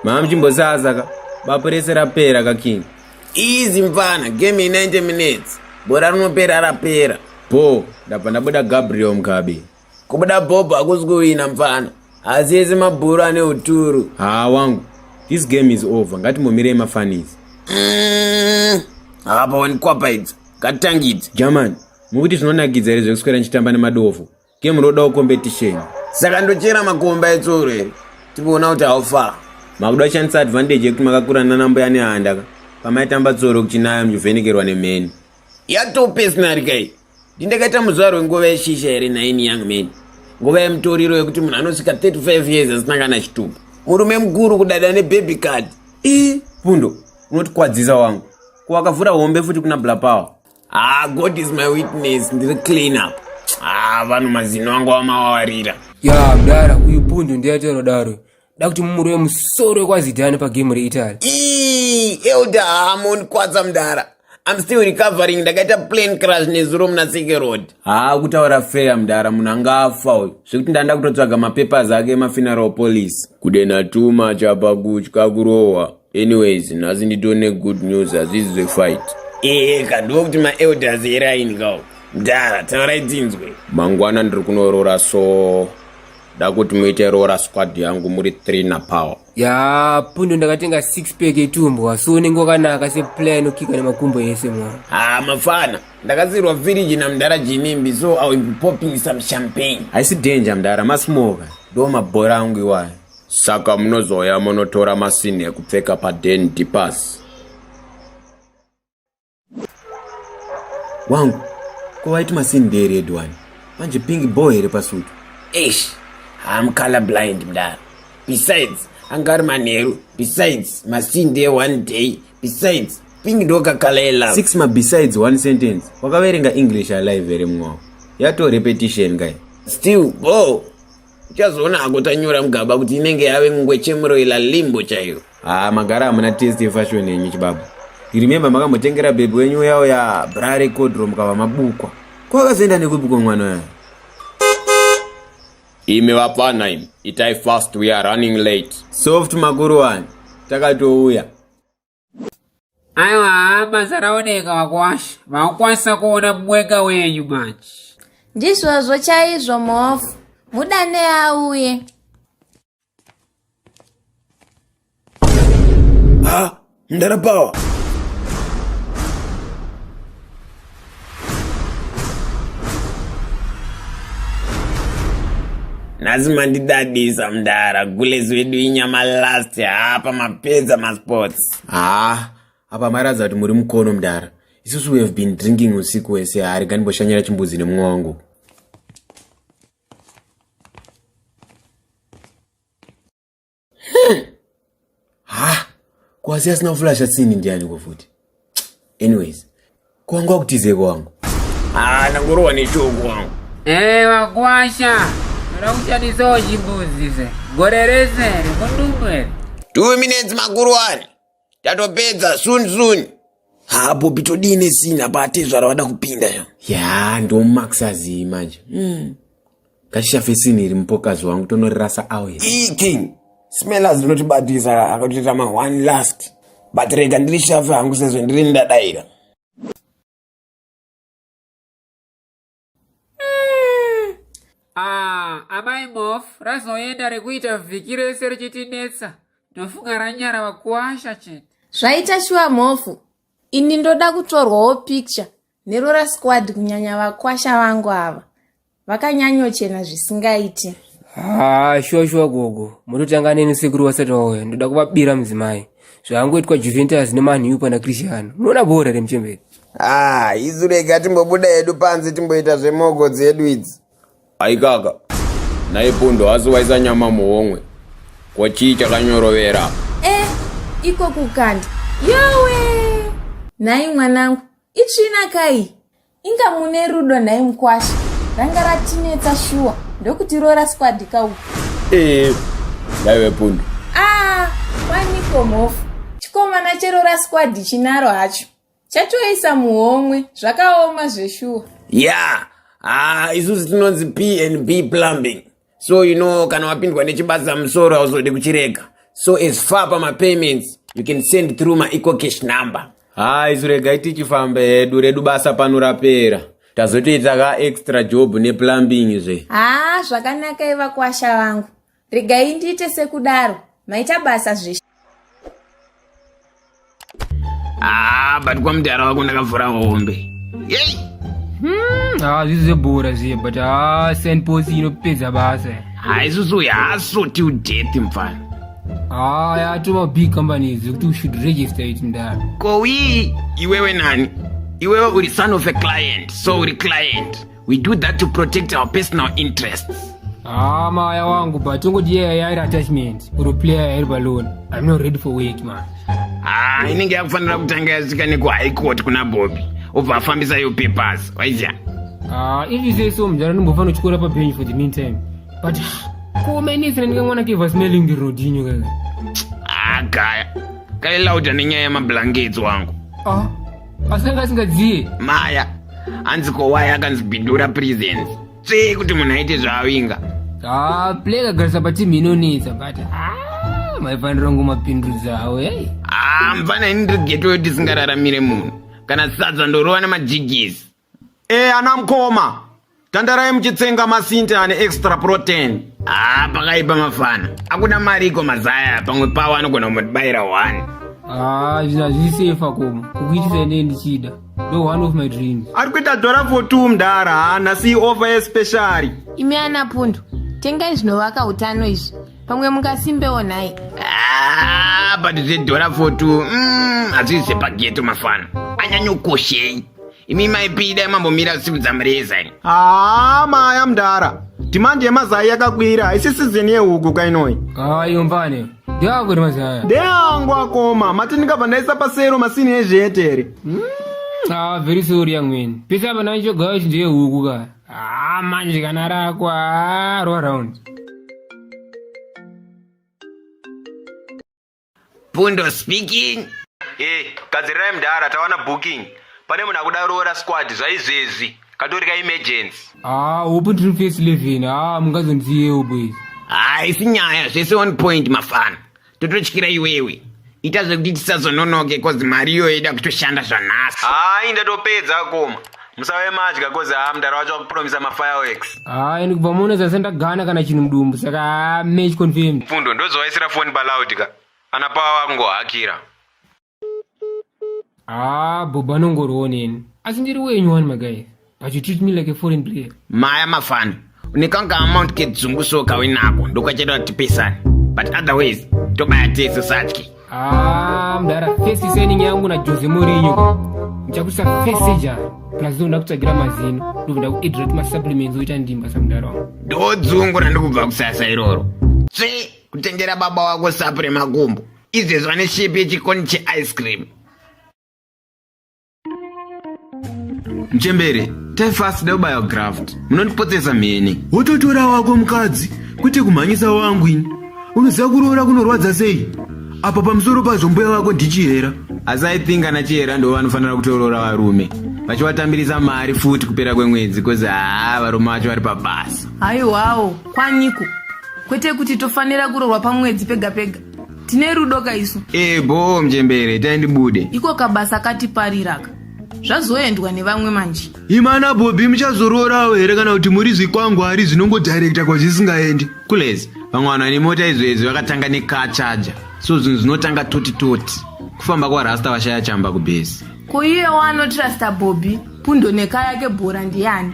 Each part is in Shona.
Mama muchimbosasa ka. Bapo rese rapera ka king. Easy mfana, game in 90 minutes. Bhora rinopera rapera. Bo, ndabva ndabuda Gabriel Mugabe. Kubuda Bob hakusi kuwina mfana. Asi ese mabhuru ane uturu. Haa wangu, this game is over. Ngatimbomirei mafunnies. Apa wanikwapa idzo. Ngatitangidze. German, mukuti zvinonakidza here zvekuswera ndichitamba nemadofo? Game rodawo competition. Saka ndochera makomba etsoro here? Tiboona kuti how far. Makuda kushandisa advantage yekuti makakura nana mbuya nehanda ka. Pamaitamba tsoro kuchinaya muchivhenekerwa nemheni. Yatoo personal kai. Ndindakaita muzvaro wenguva yeshisha here nhaini young man. Nguva yemutoriro yekuti munhu anosvika 35 years asina kana chitupa. Murume mukuru kudada nebaby card. Ii, Pundo, unotikwadzisa wangu. Ko wakavhura hombe futi kuna Bla Power. Ah, God is my witness, ndiri clean up. Ah, vanhu mazino angu amawawarira. Ya mdara uyu Pundo ndiye ataura daro. Da kuti mumurove musoro wekwaZidane pagame reItaly. Ii, Elder haamondikwadza mdara. I'm still recovering, ndakaita plane crash nezuro muna Seke Road. Haa kutaura fair mdara munhu anga afa uyu. Zvekuti ndanda kutotsvaga mapapers ake emafuneral police. Kudena too much apa kutya kurohwa. Anyways, nhasi nditone good news hazvisi zvefight. Eka, ndiwo kuti maelders eraini kawo. Mdara, taurai tinzwe. Mangwana ndiri kunoroora so da kuti muite roora squad yangu muri 3 napower. Ya Pundo ndakatenga 6 pack etumbwa so unenge wakanaka seplayer inokika nemakumbo ese mwana. Ah, mafana, ndakasirwa firiji namdara Jinimbi so I will be popping some champagne. Haisi danger mdara, masmoka. Ndo mabhora angu iwayo. Saka munozoya munotora masini ekupfeka paden dipas. Wangu, ko waiti masini ndere edu wani? Manje pink bho here pasutu? Eish, I'm color blind mdara. Besides, anga ari manheru. Besides, masini ndeye one day. Besides, pink ndokakala yelove. 6 ma besides one sentence. Wakaverenga English alive here mwawo? Yato repetition kai. Still, bho. Uchazoona hako tanyora mugaba kuti inenge yave ngwechemuroila limbo chaiyo. Ah, magara hamuna taste yefashion yenyu chibaba. You remember makambotengera baby wenyu uya uya bra rekodro mukava mabukwa. Ko akazoenda nekupi ko mwana uya? Imi vapfana imi, itai fast we are running late. Soft makuru wani, takatouya. Aiwa, basa raoneka vakwasha, vakukwanisa kuona mwenga wenyu manje. Ndizvozvo chaizvo mhofu, mudane auye. Ha, mdara power. Nhasi mandidadisa mdara, gulezi wedu inyama last hapa mapedza masports. Haa, apa maratidza kuti muri mukono mdara. Isusu we have been drinking usiku wese, haa rega ndimboshanyira chimbuzi nemumwe wangu. Ha, kwasi asina kuflasha tsini ndiani ko futi? Anyways, kwangu akutizeko wangu. Ah, ndangorohwa neshoko wangu. Eh, vakwasha, ndoda kushandisawo chimbuzi se. Gore rese here, kundumbu here. 2 minutes makuru wani. Tatopedza soon soon. Ha, Bobby todii nesini apa atezvara vada kupinda ya. Ya, ndo Max azii manje. Ngatishafe sini iri mupokazi wangu tonorirasa awe. E king. Smellers rinotibatisa akatoita ma one last. But rega ndiri shafe hangu sezvo ndiri ndadaira. Ah, amai Mof, razoenda rekuita vhiki rese richitinetsa. Ndofunga ranyara vakuwasha chete. Zvaita shuwa Mhofu. Ini ndoda kutorwawo picture nerora squad kunyanya vakwasha vangu ava. Vakanyanyochena zvisingaiti. Haa, shuwa shuwa gogo. Mototanga neni sekuru vasati vauya. Ndoda kuvabira mudzimai. Zvaangoitwa Juventus neMan U pana Cristiano. Munoona bhora remuchembere. Ah, isu rega timbobuda hedu panze timboita zvemogo dzedu idzi. Aikaka, nhai Pundo asi waisa nyama muhomwe. Ko chii chakanyorovera? Eh, iko kukanda. Yowe! Nhai mwanangu, itsvina kai? Inga mune rudo nhai mukwasha. Ranga ratinetsa shuwa ndokutiroora squad kauku. Eh, nhaiwe Pundo. Ah, kwaniko mhofu. Chikomana cheroora squad chinaro hacho. Chatoisa muhomwe, zvakaoma zveshuwa. Yeah, ah, isusu tinonzi P&B plumbing. So you know kana wapindwa nechibasa musoro hauzodi kuchirega. So as far pamapayments you can send through maecocash number. Haa, isu regai tichifamba hedu, redu basa pano rapera. Tazotoita ka extra job neplumbing zve. Haa, zvakanakai vakwasha vangu. Regai ndiite sekudaro. Maita basa zve. Ah, but kwamudhara wako ndakavhura hombe. Yei! Ah, zvisi zvebhora zviye, but ah, St Paul's inopedza basa. Ha, isusu haso till death mfana. Ah, yatova big companies zvekuti we should register it mudhara. Kowi, iwewe nani? Iwewe uri son of a client, so uri client. We do that to protect our personal interests. Ah, maya wangu, but tongoti yeah, yairi attachment uri player yairi paloan. I'm not ready for work, man. Ah, inenge yakufanira kutanga yasvika nekuhigh court kuna Bobby. Obva afambisa yo papers, waiziya? Ah, if you say so, mudhara, ndimbofanira kutyora pabench for the meantime. But kuomenisa ndinge mwana keva smelling the Rodinho kaka. Ah, gaya. Kailauta nenyaya yemablankets wangu. Ah, asanga asingadziye. Maya, hanzi kowaya akanzi bindura prisons. Tsvee kuti munhu aite zvaavinga. Ah, play kagarisa patimu inonetsa, but ah, maifanira ngomapindudzawo, hey. Ah, mfana, ini ndiri geto tisingararamire munhu. Kana sadza ndorova nemajigisi. E ana mukoma, tandarai muchitsenga masinte ane extra protein. Ah, pakaipa mafana. Akuna mari iko mazaya, pamwe pawo anogona kumubayira one. Ah, zvinhu hazvisefa koma kukuitisa inee ndichida ndo one of my dreams. Ari kuita dhora for two mudhara, haana si offer yespecial. Imi ana Pundu, tengai zvinovaka utano izvi. Pamwe mungasimbewo nhai. Ah, but zvedhora for two hazvisi zvepageto mafana. Anyanyokoshei. Imi maipida mambomira simudza mureza ini. Haa, maya mudhara, demand yemazai yakakwira, haisi season yehuku kainoi. Ah, iyo mfane ndeyako ri mazaya? Ndeyangu akoma, mati ndingabva ndaisa pasero masini ezvete here? Ah, very sorry, young man. Pese apa nandichogawa chi ndeyehuku ka. Ah, manje kana rako, ah, roll round. Pundo speaking. E, gadzirirai mudhara, tawana booking. Pane munhu akuda roora squad zvaizvezvi, katori kaemergency. Ah, open to face 11. Ah, mungazondiyewo boys. Haisi nyaya, zvese on point mafana. Tototyira iwewe. Ita zvekuti tisazononoke cause mari iyoyo ida kutoshanda zvanhasi. Hai, ndatopedza akoma, musave madya cause haa, mudhara wacho akupromisa mafireworks. Ah, ini kubva muona zase ndagana kana chinhu mudumbu, saka ah, match confirmed. Pfundo ndozovaisira foni paloud ka, ana pava vakungohakira. Ah, Bob anongoriwo neni. Asi ndiri wenyu one, my guys. But you treat me like a foreign player. Maya mafana, une kanga amount kedzungu so kawinako ndokachaita kuti tipesane, but otherwise tobaya tese, usatye. Ah, mudhara, first signing yangu na Jose Mourinho. Ndichakuisa first surgery. Plus ndoda kutsvagira mazino. Ndobva ndakuedra masupplements oita ndimba samudhara wangu. Ndo dzungu randikubva kusasa iroro. Tsve kutengera baba wako sapu remakumbo izvezvi vane shape yechikoni cheice cream. Muchembere, taifast da graft, munondipotsesa mhene. Wototora wako mukadzi, kwete kumhanyisa wangu. Ini unoziva kuroora kunorwadza sei? Apa pamusoro pazvo mbuya vako ndichihera. Asi I think ana Chihera ndo vanofanira kutoroora varume vachivatambirisa mari futi kupera kwemwedzi, cause haa, varume vacho vari pabasa. Haiwawo, kwaniko, kwete kuti tofanira kurorwa pamwedzi pega pega. Tine rudo kaisu. Ebo muchembere, taindibude. Iko kabasa katipariraka, zvazoendwa nevamwe manje. Imana Bhobhi, muchazoroorawo here kana kuti muri zvikwangwari zvinongodhairekta kwazvisingaendi? Kules, vamwe vanhu vane mota izvezvi vakatanga nekachaja, so zvinhu zvinotanga toti toti kufamba kwarasta vashaya chamba kubhesi. Ko iyewo anotrasta Bhobhi Pundo neka yake bhora ndiani?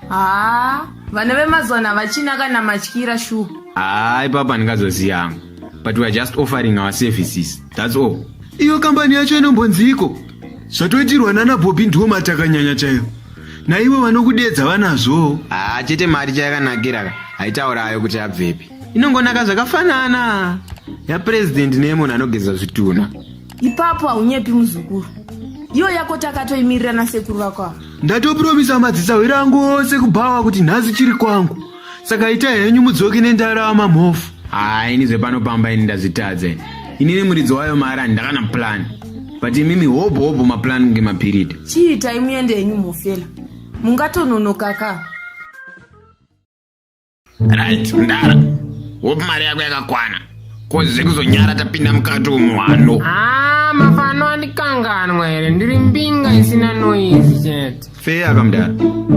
Haa, vana vemazuva havachina kana matyira shuwa. Haa, ipapo handingazoziva hangu, but we are just offering our services, that's all. Iyo kambani yacho inombonziko? Zvatoitirwa nana Bhobhi ndiwo matakanyanya chaiyo, naivo vanokudedza vanazvowo. Haa, chete mari chayakanakira ka, haitaurayo kuti abvepi, inongonaka zvakafanana yapurezidendi neyemunhu anogeza zvitunha. Ipapo haunyepi muzukuru, iyo yako takatoimirira nasekuru vako ava. Ndatopromisa madzisahwira angu ose kubhawa kuti nhasi chiri kwangu, saka itai henyu mudzoke nendarama mhofu. Haa, ini zvepano pamba ini ndazvitadza ini. Inini muridzi wayo mari handakana plan, but imimi hobho hobho maplan kunge mapiridi. Chiitai muende henyu mhofela, mungatononoka ka. Right mdara, hope mari yako yakakwana. Kozi zvekuzonyara tapinda mukati umu hano. Ah, mafano andikanganwa here ndiri mbinga isina noise chete. Fair kamdara.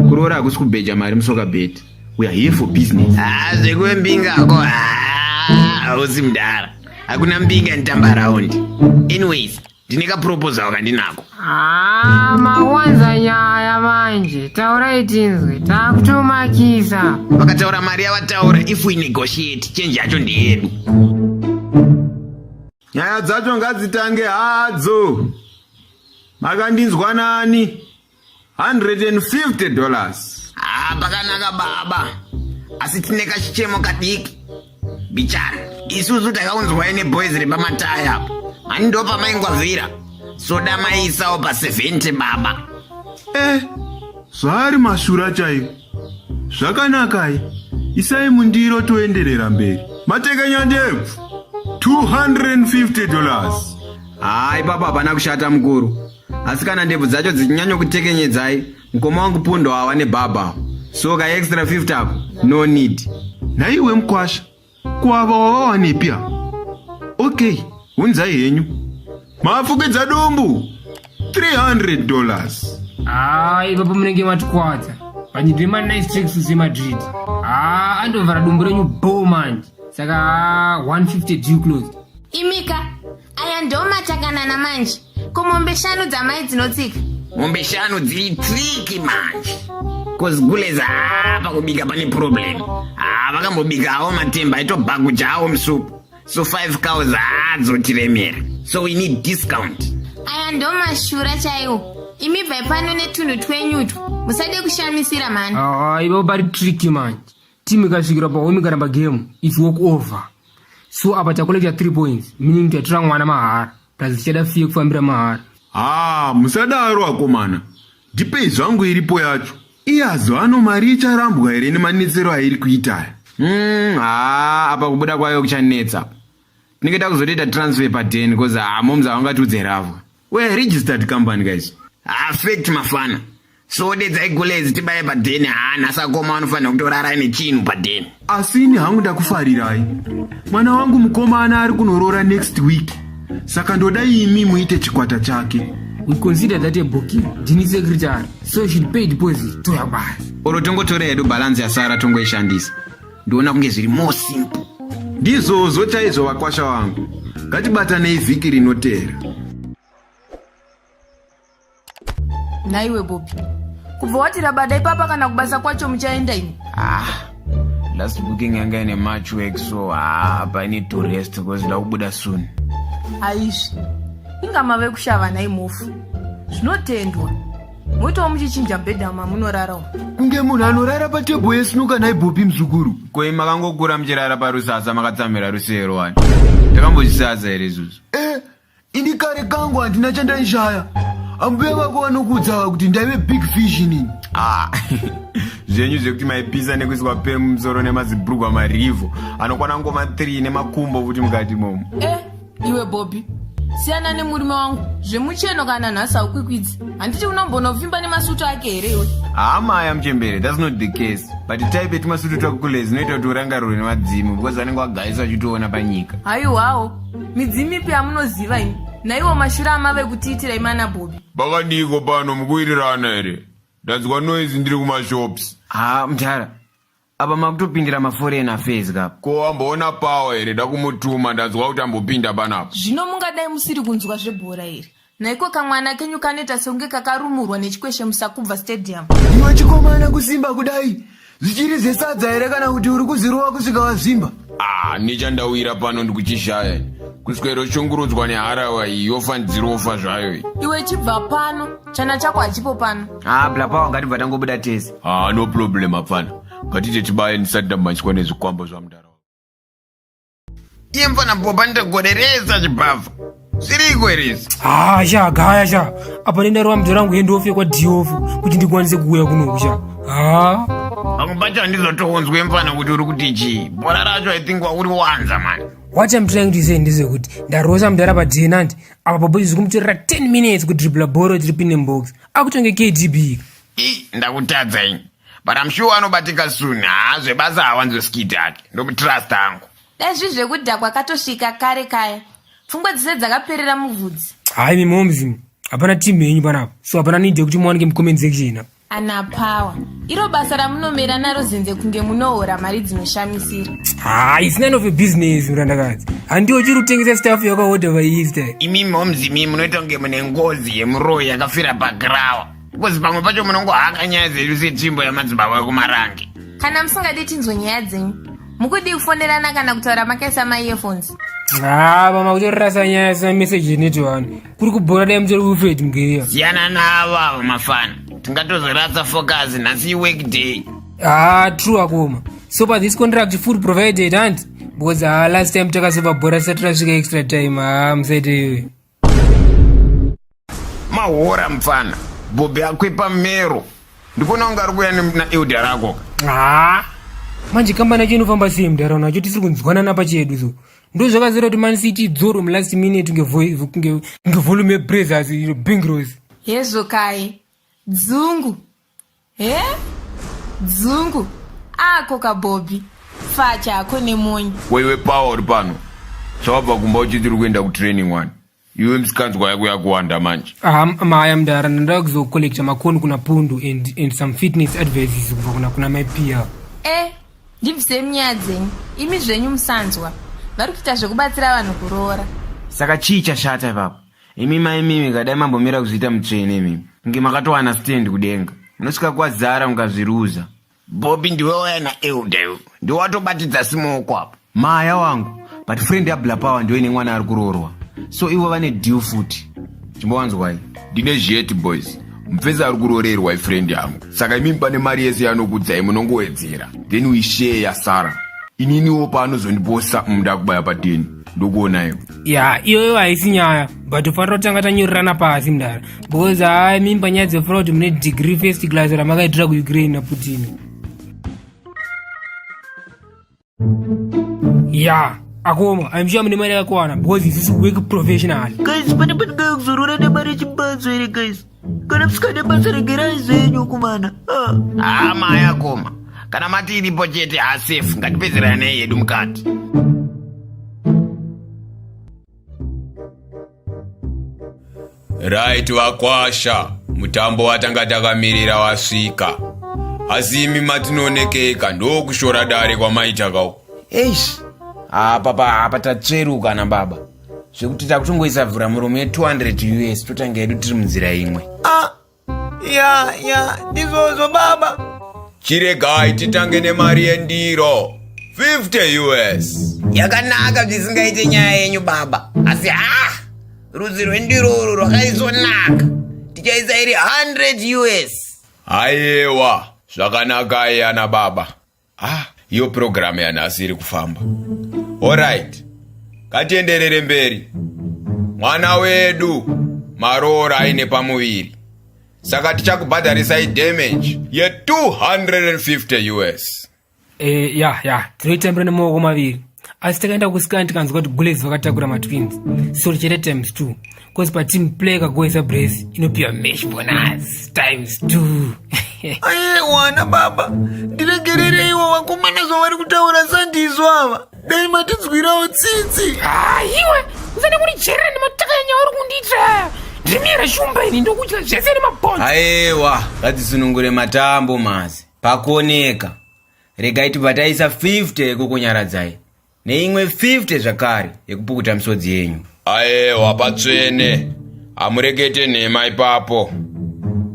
Kuroora hakusi kubheja mari musoka bet. We are here for business. Ah, zvekuve mbingako ah, hausi mdara. Hakuna mbinga nitamba round. Anyways, ndine kaproposal kandinako. Ah, mawanza nyaya manje. Taurai tinzwe. Takutomakisa. Vakataura mari yavataura if we negotiate change yacho ndeyedu. Nyaya dzacho ngadzitange hadzo. Makandinzwa nani? 150 dollars. Ah, pakanaka baba. Asi tine kachichemo kadiki. Bichana. Isusu takaunzwai neboys repamataya apo. Hani ndo pamaingwavhira. Soda maiisawo pa 70 baba. Eh, zvaari mashura chaiwo. Zvakanakai. Isai mundiro toenderera mberi. Matekenya ndebvu. 250 dollars. Haa ipapo hapana kushata mukuru. Asi kana ndebvu dzacho dzichinyanya kutekenyedzai, mukoma wangu Pundo awa nebhabha. So ka extra 50 apo, no need. Nhaiwe mukwasha, kuava wavawanepi apa? Okay, hunzai henyu. Mafukidza dumbu. 300 dollars. Ah, ipapo munenge matikwadza. Panyidwe ma nice tricks seMadrid. Ah, andovhara dumbu renyu bo manje. Saka ah, 150 deal closed. Imika, aya ndo matakanana manje. Ko mombe shanu dzamai dzinotsika? Mombe shanu dziri tricky manje. Cause gulez haa pakubika pane problem. Haa vakambobika hawo matemba aitobhaguja hawo musupu. So 5 cows haa dzotiremera. So we need discount. Aya ndo mashura chaiwo. Imi bvai pano netunhu twenyutwo. Musade kushamisira mhani. Ah, ipapo pari tricky manje. Team ikasvikira pahome ikaramba game, it's walk over. So apa tacollecta 3 points, meaning tatora mwana mahara. Plus tichada fee yekufambira mahara. Haa, musadaro akomana. Ndipei zvangu iripo yacho. Iyazo ano mari icharambwa here nemanetsero airi kuita aya? Haa apa kubuda kwayo kuchanetsa. Tinenge takuzotoita transfer paden cause haa moms havangatiudze ravwa. We are registered company guys. Haa fact mafana. So dedzai gulezi tibaye padheni haa nhasi akoma vanofanira kutorara aine chinhu padheni. Asi ini hangu ndakufarirai. Mwana wangu mukomana ari kunoroora next week. Saka ndoda imi muite chikwata chake. We consider that a booking. Ndini secretary. So you should pay deposit. Toya basi. Oro tongotora hedu balance yasara tongoishandisa. Ndoona kunge zviri more simple. Ndizvozvo chaizvo vakwasha vangu. Ngatibatanei vhiki rinoteera. Nhaiwe Bobby. Kubva wati rabada ipapa kana kubasa kwacho muchaenda imi. Ah, last booking yanga ine much work so ah, I need to rest because ndakubuda soon. Aizvi. Inga mave kushava nhai mofu. Zvinotendwa. Moitawo muchichinja mubhedha mamunorara umu. Kunge munhu anorara patebho yesinuka nhai Bobby muzukuru. Koi makangokura muchirara parusasa makatsamira rusero wani. Takambozvisasa here isusu? Eh, ini kare kangu handina chandaishaya. Ambuya vako vanokuudza kuti ndaive big fish inini. Ah, zvenyu zvekuti maipisa nekuiswa pemu mumusoro nemazibhurugwa marivho anokwana ngoma 3 nemakumbo futi mukati momo. Eh, iwe Bobby. Siyana nemurume wangu. Zvemucheno kana nhasi haukwikwidzi. Handiti unombonofimba nemasutu ake here iwe? Haa maya muchembere, that's not the case. But type yetumasutu twakule zinoita kuti urangarirwe nemadzimu because vanenge vagaisa vachitoona panyika. Haiwawo. Midzimu ipi yamunoziva imi? Naiwo mashura amave kutiitira imana Bobby. Pakadiko pano mukuwirirana here? Ndanzwa noise ndiri kumashops. Haa mudhara, apa makutopindira maforeign affairs kapa. Ko amboona power here ndakumutuma ndanzwa kuti ambopinda panapa. Zvino mungadai musiri kunzwa zvebhora here? Naiko kamwana kenyu kanoita sekunge kakarumurwa nechikweshe muSakubva Stadium. Iwe chikomana kusimba kudai zvichiri zvesadza here kana kuti uri kuzirova kusvika wazvimba? Ah, nechandawira pano ndikuchishaya. Kuswero shungurudzwa neharawa iyi yofa ndzirofa zvayo iyi. Iwe chibva pano, chana chako hachipo pano. Ah, bla power ngatibva tangobuda tese. Ah, no problem apfana. Ngatite tibaye ndisati ndamhanyiswa nezvikwambo zvamudhara. Iye mfana Boba ndagoreresa chibhavha. Zviriko here izvi? Ah, sha gaya sha. Apa nenda mudhara wangu hendofe kwa Diofu kuti ndikwanise kuuya kunoku sha. Ah. Pamwe pacho handizotoonzwe mfana kuti uri kuti chii. Bhora racho I think wauri wanza man. What I'm trying to say ndezvekuti ndarosa mudhara pa Denant apa Bobo izvi kumutorera 10 minutes kudribla bhora kuti ripinde mubox. Akutonge KDB. Ii ndakutadza ini. But I'm sure anobatika soon. Haa zvebasa hawanzo skit ake. Ndokutrust hangu. Dai zvi zvekudhakwa katosvika kare kaya. Pfungwa dzese dzakaperera muvhudzi. Hayi mimomzi, hapana team yenyu panapa. So hapana need yekuti muwanike mucomment section. Ana power. Iro basa ramunomera naro zenze kunge munohora mari dzinoshamisira. Haa, it's none of your business murandakadzi. Handiwo chiri kutengesa staff yakaorder vaIsta. Imi momzi mi munoita kunge mune ngozi yemuroyi yakafira pagrawa. Because pamwe pacho munongohaka nyaya dzedu setsvimbo yamadzibaba ekumarange. Kana musingadi tinzwe nyaya dzenyu, mukudii kufonerana kana kutaura makaisa maearphones? Haa, mama kutorasa nyaya sina message net one. Kuri kubhora dai mutori Wilfred Mugeriya. Siyana navo ava mafana. Tingatozorasa focus nhasi iwork day. Ah, true akoma. So pa this contract food provided and because ah, last time takasova bhora tisati tasvika extra time. Ah, musaite iyoyo. Mahora mfana. Bobby akwepa mero. Ndikuona kunge ari kuuya naelder rako. Ah. Manje kambani yacho inofamba sei mudharaunda nacho tisiri kunzwanana pachedu so. Ndo zvakazira kuti Man City idzorwe mu last minute kunge kunge kunge volume yeBrazers ino Bingros. Hezvo kai. Dzungu. He? Dzungu. Ako kabhobhi. Facha ako nemonyi. Wewe power uri pano. Zvawabva kumba uchiti uri kuenda kutraining wani. Iwe misikanzwa yako yakuwanda manje. Ah, maya mdara ndinoda kuzocollecta makoni kuna Pundu and some fitness advices kubva kuna mai Pia. Eh, ndibvisei munyaya dzenyu. Imi zvenyu musanzwa. Vari kuita zvekubatsira vanhu kuroora. Saka chii chashata ipapo? Imi mai mimi kadai mambomira kuzviita mutsvene imimi. Kunge makatowana stand kudenga. Munosvika kwazara mukazviruza. Bobby ndiwe waya naelder iwe. Ndiwe watobatidza simoko apa. Maya wangu, but friend yaBla Power ndiyo ine mwana ari kuroorwa. So ivo vane deal futi. Chimbowanzwai. Ndine zheti boys. Mupfesi ari kuroorerwa ifriend yangu. Saka imimi pane mari yese yanokudzai munongowedzera. Then we share yasara. Ininiwo paanozondiposa muda kubaya padeni. Ndokuonaiwo. Ya, iyoyo haisi nyaya, but tofanira kutanga tanyorerana pasi mdara. Because hayi mimi panyaya dzefraud mune degree first class ramakaitira kuUkraine naPutin. Ya, akoma, I'm sure mune mari yakakwana because isusu work professional. Guys, pane pandingauya kuzoroora nemari yechimbanzo here guys? Kana musikade basa regerai zvenyu kumana. Ah. Haa mai akoma. Kana mati iripo chete hasafe ngatipedzeranei yedu mukati. Right vakwasha, mutambo watanga takamirira wasvika. Asi imi matinoonekeka ndokushora dare kwamaita kau. Eish, apa pa apa tatsveruka na baba. Zvekuti takutongoisa vhura muromo ye 200 US totanga yedu tiri munzira imwe. Ah, ya ya ndizvozvo baba. Chiregai titange nemari yendiro 50 US. Yakanaka zvisingaite nyaya yenyu baba. Asi ha rudzi rwendiro urwu rwakaisvonaka. Tichaisa iri 100 US. Ayewa, zvakanakai ana baba. Ah, iyo purogiramu yanhasi iri kufamba. Alright, ngatienderere mberi. Mwana wedu maroora aine pamuviri, saka tichakubhadharisai damage ye250 US. Eh, ya ya tinoitambira nemaoko maviri asi takaenda kuscan tikanzwa kuti gulez vakatakura matwins so tichaita times 2 cause pateam play kagoisa brace inopiwa mesh bonus times 2 Aiwana baba, ndiregerereiwo vakomana zvavari kutaura sandizvo ava. Dai matinzwirawo tsitsi. Aiwe, usade kundicherera nemataka enyauri kundiita. Ndiri shumba ini ndokudya zvese nemabhonzo. Aiwa, ngatisunungure matambo mazi. Pakuoneka. Regai tibva taisa 50 yekukunyaradzai neimwe 50 zvakare yekupukuta misodzi yenyu. Ayewa patsvene, hamurekete nhema ipapo.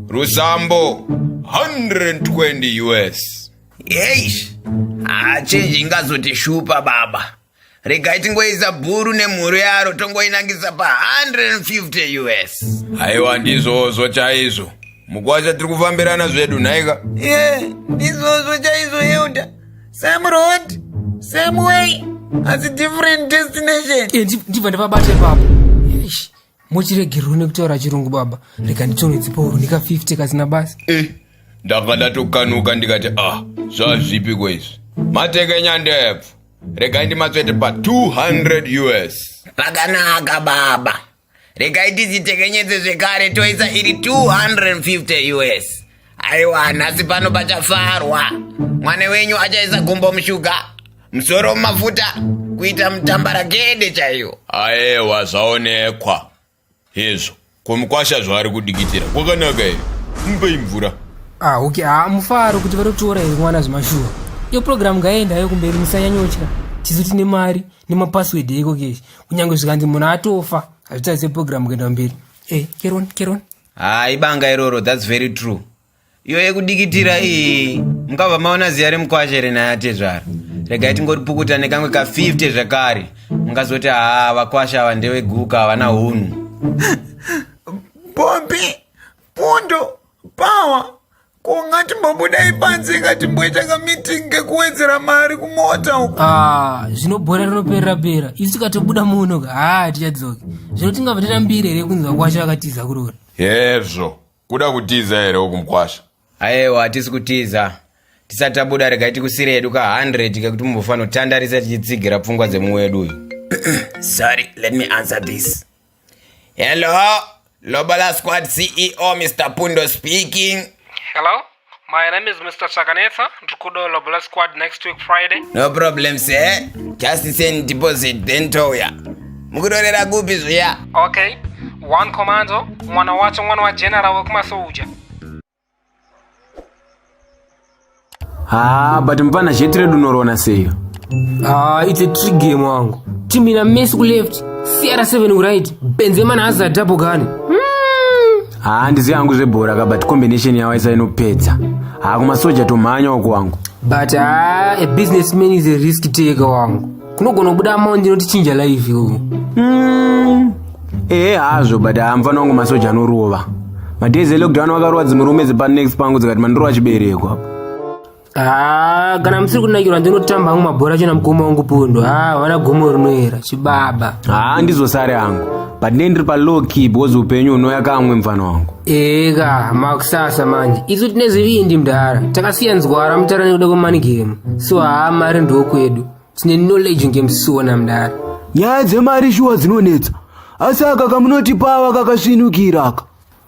Rusambo 120 US. Eish, haa chenji ingazotishupa baba. Regai tingoisa bhuru nemhuru yaro tongoinangisa pa 150 US. Aiwa ndizvozvo chaizvo. Mukwasha tiri kufambirana zvedu nhaika. Ye, ndizvozvo chaizvo Hilda. Same road, same way, asi different destination. Eh, ndibva ndavabata ipapo. Eish, mochiregerwa nekutaura chirungu baba. Rega nditonhedze pauro nika 50 kasina basa. Eh, ndanga ndatokanuka ndikati ah, zvazvipi kwezvi. Matekenya ndebvu. Regai ndimatsvete pa 200 US. Pakanaka baba. Regai tidzitekenyedze zvekare toisa iri 250 US. Aiwa, nhasi pano pachafarwa. Mwana wenyu achaisa gumbo mushuga, musoro mumafuta, Kuita mutambarakede chaiyo. Aewa zvaonekwa. Hezvo, ko mukwasha zvaari kudikitira kwakanaka here? Mupei mvura. Ah, okay, ah, mufaro kuti vari kutora here mwana zvemashuwa. Iyo program ngaienda hayo kumberi musanyanyotya. Tisu tine mari nemapassword eko keshi. Kunyange zvikanzi munhu atofa, hazvitarise program kuenda mberi. Eh, keron, keron. Haa ibanga iroro, that's very true. Iyo yekudikitira iyi mukabva maona ziya remukwasha here naye atezvara. Regai tingoripukuta nekamwe ka 50 zvakare. Mungazoti haa vakwasha ava ndeveguka havana hunhu. Pombi, Pundo, Power, ko ngatimbobudai panze ngatimboita kameeting kekuwedzera mari kumota uko. Ah, zvino bhora rinoperera pera. Isu tikatobuda muno ka, haa tichadzoke. Zvino tingabva tatambira here kunzi vakwasha vakatiza kuroora? Hezvo, kuda kutiza here uku mukwasha? Ayewa hatisi kutiza. Tisati tabuda regai tikusire hedu ka 100 kekuti mumbofanira tichitsigira pfungwa dzemumwe wedu uyu. Sorry, let me answer this. Hello, Lobola Squad CEO Mr. Pundo speaking. Hello, my name is Mr. Chakanetsa. Ndikudo Lobola Squad next week Friday. No problem, sir. Just send deposit then touya. Mukutorera kupi zviya? Okay. One commando, mwana wacho mwana wa general wekumasoja. Haa, but mupana zheti redu unorona seyo. Ah, it's a trick game wangu. Team ina Messi ku left, CR7 ku right, Benzema na Hazard double gun. Haa, ndiziva hangu zvebhora ka but combination yawo isa inopedza. Haa, kumasoja tomhanya uku wangu. But ah, a businessman is a risk taker wangu. Kunogona kubuda amount inotichinja life uku. Ehe hazvo but haa mfana wangu masoja anorova. Madays elockdown vakarova dzimurume dzepanext pangu dzikati mandorova chibereko apa. Ah, kana musiri kunakirwa ndinotamba hangu mabhora acho namukoma wangu Pundo. Ah, vana gomo rinoera, chibaba. Haa ndizosare hangu. But ndee ndiri palow key because upenyu unouya kamwe mfana wangu. Eka, makusasa manje. Isu tine zvivindi mdara. Takasiya nzwara mutara nekuda kwemani game. So haa mari ndokwedu. Tine knowledge ngemusona mdara. Nyaya dzemari shuwa dzinonetsa. Asi aka kamunotipa kakasvinukira aka.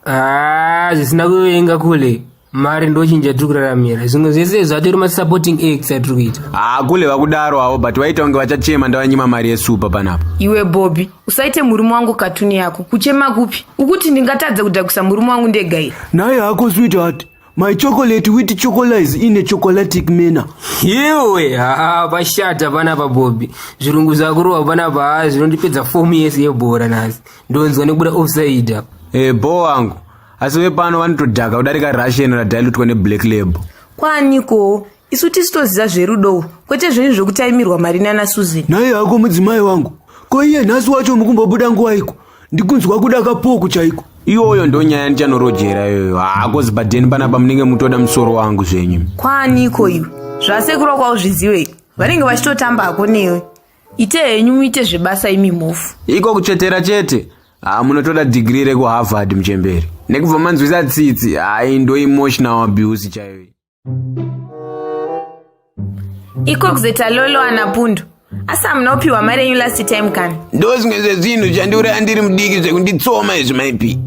Ah, zvisina kuvenga kule. Mari ndochinja tiri kuraramira. Zvimwe zvese zvatori masupporting acts atiri kuita. Haa kule vakudaro havo but vaita kunge vachachema ndavanyima mari yesupa panapa. Iwe Bobby, usaite murume wangu katuni yako. Kuchema kupi? Ukuti ndingatadze kudhakisa murume wangu ndega here? Nhai hako sweetheart. My chocolate with chocolate in a chocolatic manner. Iwe, haa pashata panapa Bobby. Zvirungu zvakurova panapa haa zvinondipedza fomu yese yebhora nhasi. Ndonzwa nekubuda offside apa. Eh, bo wangu. Asi vepano vanotodhaka kudarika Russian radilutwa neblack label. Kwaanikowo? Isu tisu toziva zverudo kwete zvenyu zvekutaimirwa mari nana Susan. Nhai hako mudzimai wangu. Ko iye nhasi wacho mukumbobuda nguwaiko? Ndikunzwa kuda kapoku chaiko. Iyoyo ndonyaya ndichanorojera iyoyo. Haa kozi padeni panapa munenge mutoda musoro wangu zvenyu. Kwaaniko iwe? Zvasekuru kwavo zvizive. Vanenge vachitotamba hako newe. Ite henyu muite zvebasa imi mhofu. Iko kutsvetera chete. Haa munotoda degree rekuHarvard muchembere. Nekubva manzwisa tsitsi. Hayi ndo emotional abuse chaiyo. Iko kuzoita lolo ana Pundo. Asi hamuna kupiwa mari yenyu last time kani? Ndo zvimwe zvezvinhu zvandiuraya ndiri mudiki zvekunditsoma izvi maipi.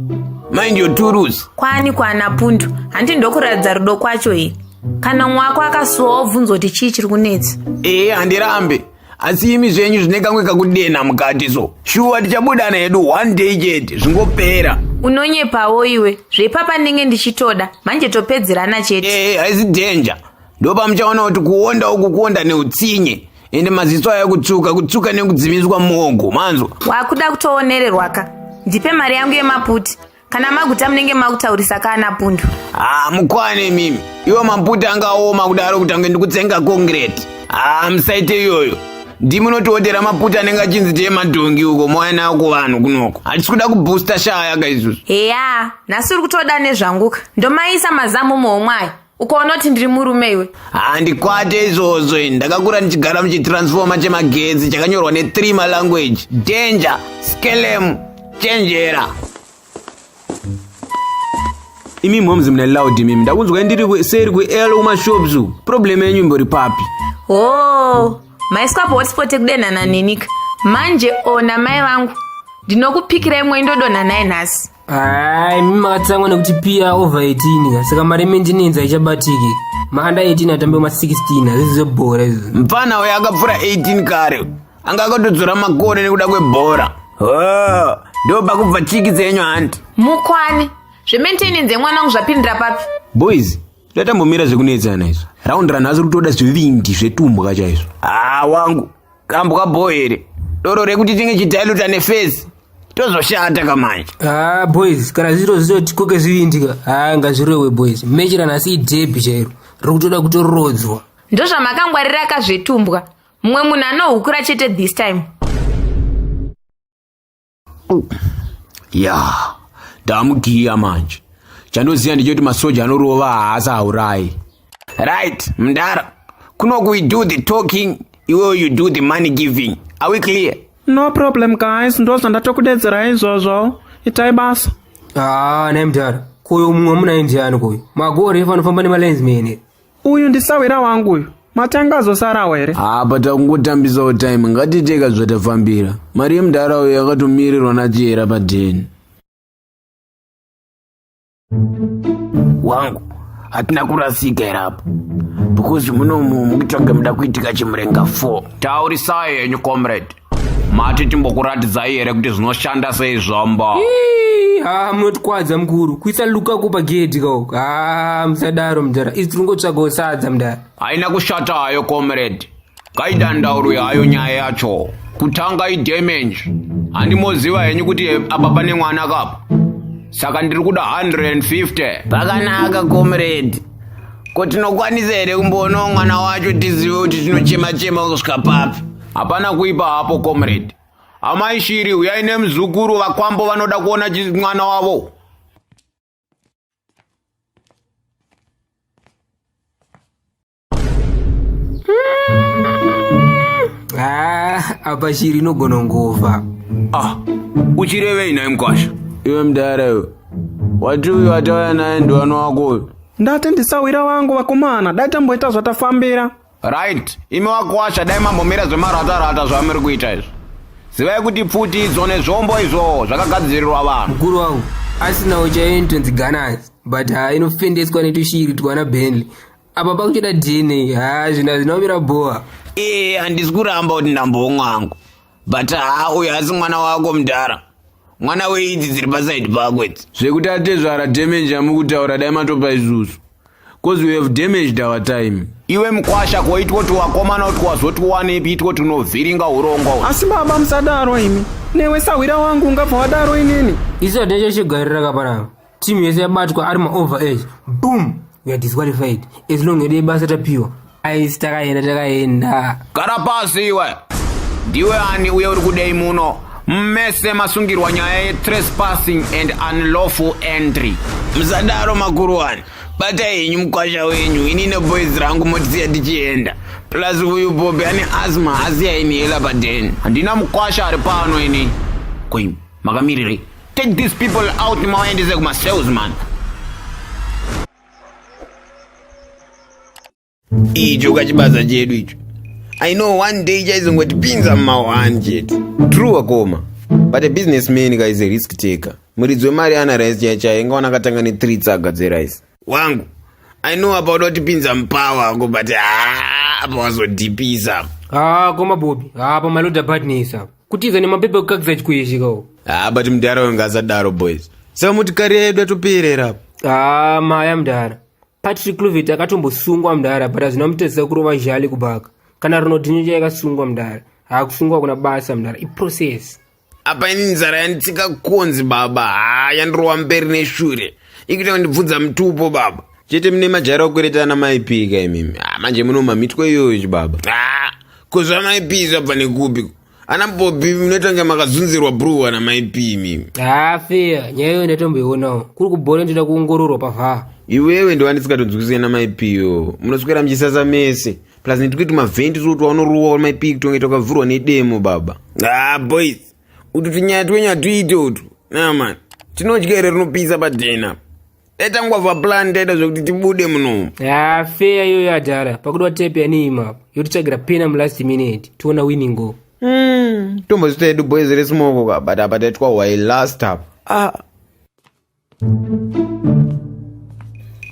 Mind your turus. Kwani kwana Pundo, handi ndokuratidza rudo kwacho here? Kana mumwe wako akasuwa wobvunzwa kuti chii chiri kunetsa. Ehe handirambe. Asi imi zvenyu zvine kamwe kakudena mukati so. Shuwa tichabudana hedu one day chete zvingopera. Unonyepawo iwe. Zveipapa ndinenge ndichitoda. Manje topedzerana chete. Ehe haisi danger. Ndopamuchaona kuti kuonda uku kuonda neutsinye. Ende maziso aya kutsvuka kutsvuka nekudzimiswa mogo manzwa. Wakuda kutoonererwa ka. Ndipe mari yangu yemaputi. Kana maguta munenge makutaurisa kana Pundu. Ah, mukwane mimi. Iwo maputi angaoma kudaro kuti ange ndikutsenga concrete. Ah, musaite iyoyo. Ndimi munotiodera maputi anenge achinzi tiye madhongi uko mouya nawo kuvanhu kunoko. Hatisi kuda kubooster shaya ka isusu. Heya, nhasi uri kutoda nezvanguka. Ndomaisa mazamu muhomwe ayo. Ukaona kuti ndiri murume iwe. Handikwate izvozvo ini. Ndakakura ndichigara muchitransformer chemagetsi chakanyorwa ne3 malanguage. Danger, skelem, chenjera. Imi moms mune loud imimi. Ndakunzwa ndiri seri kuL kumashops uku. Problem yenyu imbori papi? Oh, maiswa hotspot ekudenhana nenika. Manje ona mai vangu. Ndinokupikira imwe indodonha naye nhasi. Hayi, mimi makatsamwa nekuti pia over 18 ka. Saka mari maintenance haichabatiki. Maanda 18 atambe ma 16 hazvisi zvebhora izvo. Mfana uyo akapfura 18 kare. Anga akatodzora makore nekuda kwebhora. Oh, ndo pakubva chiki dzenyu hanti. Mukwane. Zvemaintenance yemwana wangu zvapindira papi? Boys, tatambomira zvekunetsana izvi. Round ranhasi rikutoda zvivindi zvetumbwa chaizvo. Ah, wangu. Kambwa bho here? Doro rekuti tinge chidailuta nefesi. Tozoshata kamanje. Ah, boys, kana zviro zvitoti koke zvivindi ka. Ah, ngazvirowe boys. Mechi ranhasi idebhi chairo. Riri kutoda kutorodzwa. Ndozvamakangwarira ka zvetumbwa. Mumwe munhu anohukura chete this time. Ya, ndamugiya manje. Chandoziva ndechekuti masoja anorova haasi aurayi. Right, mndara. Kunoku we do the talking, iwewe you do the money giving. Are we clear? No problem guys, ndozvandatokudedzera izvozvo. Itai basa. Ah, nhai mdara. Koyo mumwe munaye ndiani koyo? Magore anofamba nemalensman. Uyu ndisahwira wangu uyu. Matanga azosarawo here? Apa takungotambisawo time ngatiiteka zvatafambira. Mari yemudhara uyu yakatomirirwa nachihera padheni. Wangu, hatina kurasika here apa? Because munomu mukutsvage muda kuitika chimurenga 4. Taurisai henyu comrade. Mati timbokuratidzai here kuti zvinoshanda sei zvombo? Ha, munotikwadza mukuru. Kuisa Lukaku pagedhi kauko. Ha, musadaro mudhara. Isu tiri kungotsvagawo sadza mudhara. Haina kushata hayo comrade. Ngaidandaurwe hayo nyaya yacho. Kutanga idamage. Handimoziva henyu kuti apa pane mwana kapa. Saka ndiri kuda 150. Pakanaka comrade. Ko tinokwanisa here kumboonawo mwana wacho tizive kuti tinochema chema kusvika papi? Hapana kuipa hapo comrade. Amai Shiri uyai nemuzukuru vakwambo vanoda kuona mwana wavo. Ah, apa shiri inogona ngova. Ah, uchirevei nhai mkwasha? Iwe mudhara iwe. Wati uyu atauya naye ndiwani wako uyu? Ndati ndisahwira wangu vakomana, dai tamboita zvatafambira. Right, imi wakwasha dai mambomira zvemaratarata zvamuri kuita izvi. Zivai kuti pfuti idzo nezvombo izvo zvakagadzirirwa vanhu. Mukuru wangu, asinawo chaiyo inotonzi Gunners, but haa inofendeswa netushiri twana Bentley. Apa pakuchida DNA, haa zvinhu hazvina kumira bhowa. Ee, handisi kuramba kuti ndambomwa hangu. But haa uyu asi mwana wako mudhara. Mwana weidzi dziri pasaidi pako idzi. Zvekuti atezvara damage yamukutaura dai matopa isusu. Cause we have damaged our time. Iwe mkwasha ko itwo tuwakomana utwazotiwanepi itwo tunovhiringa hurongwa. Asi baba musadaro imi. Newe sahwira wangu ungabva wadaro inini. Isu hatina chachigarira kapanapa. Team yese yabatwa ari maover age. Boom! We are disqualified. As long as basa tapiwa. Aisi takaenda takaenda. Gara pasi iwe. Ndiwe ani uye uri kudei muno? Mese masungirwa nyaya yetrespassing and unlawful entry. Musadaro makuruwani. Batai henyu mukwasha wenyu ini neboys rangu motisiya tichienda. Plus uyu Bobby ane asthma asiya inhaler padeni. Handina mukwasha ari pano ini. Koi makamirirei? Take these people out mawaendese kuma salesman. Icho kachibasa chedu icho. I know one day chaizongotipinza mumahwani chete. True akoma. But a businessman ka is a risk taker. Muridzi wemari ana rice chai chai ingawana akatanga ne 3 tsaga dzerice. Wangu, I know apa uda kutipinza mupower ako but haa apa wazodhipisa. Ah, koma Bobby. Ah, pa maloda partners apa. Kutiza nemapepa ekukakisa chikweshe kawo. Ah, but mudhara uyu ngasadaro boys. Saka muti kariya yedu yatoperera apa. Ah, maya mudhara. Patrick Kluivert akatombosungwa mudhara but hazvina mutedzisa kurova zhali kubhaka. Kana Ronaldinho chaiye akasungwa mudhara. Haa kusungwa kuna basa mudhara. Iprocess. Apa ini nzara yanditsika konzi baba. Haa yandirowa mberi neshure. Ikuita kundibvunza mutupo baba. Chete mune majaira okwereta ana mai P ka imimi. Ah, manje munoma mitwe iyoyo chibaba. Ah, ko zvamai P zvabva nekupi? Ana Bobby munoita kunge makazunzirwa brewer na mai P imimi. Haa fair, nyaya iyoyo ndatomboionawo. Kuri kubhora ndoda kuongororwa pavhaa. Iwewe ndiwe ndisingatonzwisise na mai P yo. Munoswera muchisasa mese. Plus ndikuti mavhendi toti waunorowa mai P kutonge takavhurwa nedemo baba. Ah boys, utu tunyaya twenyu hatuite utu. Nah man, tinodya here rinopisa padhena. Dai tangwavha plan taita zvekuti tibude munomu. Haa fair iyoyo adhara. Pakudiwa tape yaniima apa. Yotitsvagira pena mulast minute. Tiona winning goal. Tombozvita hedu boys resmoko ka but apa taitwa why last up. Ah.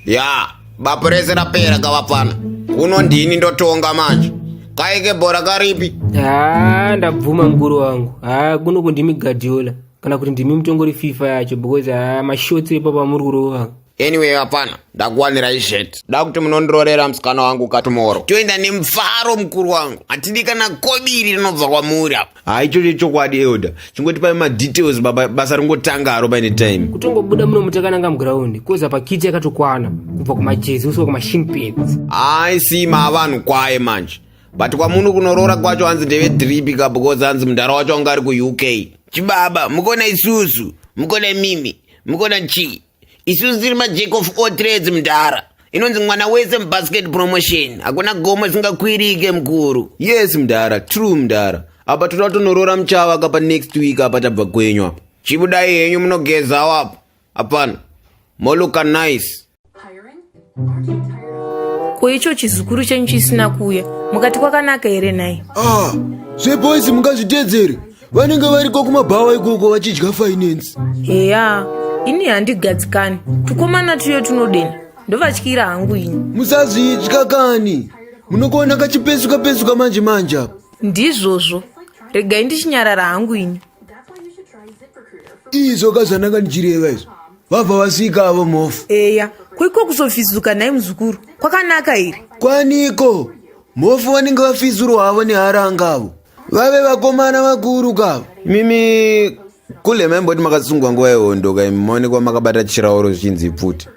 Ya, bapo rese rapera kavapfana. Kuno ndini ndotonga manje. Kaike bhora karipi? Haa, ndabvuma mukuru wangu. Haa, kunoku ndimi Guardiola kana kuti ndimi mutongori FIFA yacho because haa mashots epapa muri kurova. Anyway, hapana, ndakuwanira ishet. Da kuti munondirorera musikana wangu katomoro. Toenda nemufaro mukuru wangu. Hatidi kana kobiri rinobva kwamuri apa. Haa, ichocho chokwadi elder. Chingotipai madetails baba, basa ringotanga haro paine time. Kutongobuda muno mutakananga muground cause apa kiti yakatokwana kubva kumajezi kusvika kumashin pads. Hayi sima vanhu kwaye manje. But kwamunu kunoroora kwacho hanzi ndeve drip ka because hanzi mudhara wacho anga ari kuUK. Chibaba, mukona isusu, mukona mimi, mukona chii. Isusu tiri majack of all trades mudhara. Inonzi mwana wese mubasket promotion. Hakuna gomo risingakwirike mukuru. Yes mudhara, true mudhara. Apa toda kutonoroora muchava kapa next week apa tabva kwenyu apa. Chibudai henyu munogezawo apa. Hapana. Moluka nice. Ko icho chizukuru chenyu chisina kuuya mukati kwakanaka here nhai? Ah, zveboys mungazviteedzere. Vanenge variko kumabhawa ikoko vachidya finance. Heya, ini handigadzikani. Tukomana tuye tunodena. Ndovatyira hangu ini. Musazvitya kani. Munokuona kachipesuka pesuka manje manje apa. Ndizvozvo. Regai ndichinyarara hangu ini. Izvo ka zvandanga ndichireva izvo. Vabva vasvika avo mhofu. Eya, kuiko kuzofizuka nhai muzukuru? Kwakanaka here? Kwaniko? Mhofu vanenge vafizurwa havo neharanga avo. Vave vakomana vakuru kava. Mimi kule maimboti makasungwa nguva yehondo ka imi maonekwa makabata chirauro zvichinzi pfuti.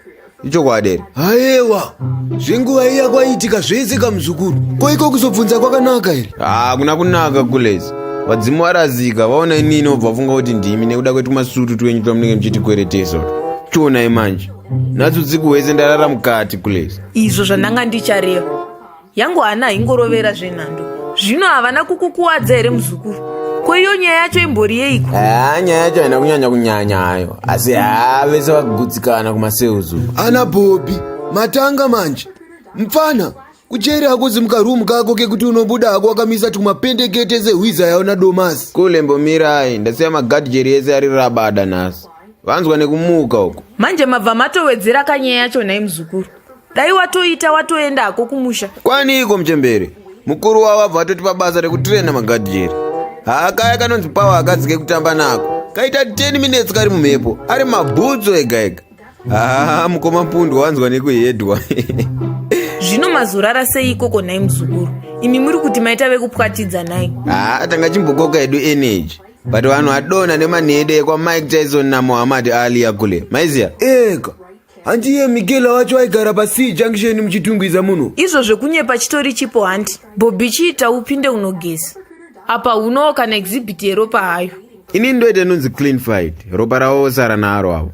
Ichokwadi here? Hayewa, zvenguva iya kwaiitika zvese kamuzukuru. Ko iko kuzobvunza kwakanaka here? Haa, kuna kunaka kulezi. Vadzimu varazika vaona inini vobva vafunga kuti ndimi nekuda kwetumasutu twenyu twamunenge muchitikweretesa utwu. Chionai manje. Nhasi usiku hwese ndarara mukati kulezi. Izvo zvandanga ndichareva. Yangu hana haingorovera zvenhando. Zvino havana kukukuwadza here muzukuru? Ko iyo nyaya yacho imbori yeiko? Haa, nyaya yacho haina kunyanya kunyanya hayo. Asi haa, vese vagutsikana kumasales uku. Ana Bobby, matanga manje. Mfana, kujeri hakuzi mukaroom kako kekuti unobuda hako wakamisa tumapendekete sehwiza yaona domasi. Kule mbomirai, ndasiya magadhijeri ese ari rabada nhasi. Vanzwa nekumuka uko. Manje mabva matowedzera kanyaya yacho nhai muzukuru. Dai watoita watoenda hako kumusha. Kwaniko muchembere? Mukuru wavo abva atotipa basa rekutirena magadhijeri. Haa, kaya kanonzi pawa akadzi kekutamba nako. Kaita 10 minutes kari mumhepo, ari mabhutsu ega ega. Haa, mukoma Pundu wanzwa nekuhedwa. Zvino mazorara sei ikoko nhai muzukuru? Imi muri kuti maita vekupwatidza nhai. Haa, tanga chimbokoka hedu energy. But vanhu vadonha nemanhede ekwaMike Tyson naMuhammad Ali akule. Maiziya? Eka. Handiye Mikela wacho aigara pa C junction muchitungwiza muno. Izvo zvekunyepa chitori chipo hanti. Bobby chiita upinde unogeza. Apa unowo kana exhibit yeropa hayo. Ini ndoita inonzi clean fight. Ropa ravo vosara naro avo.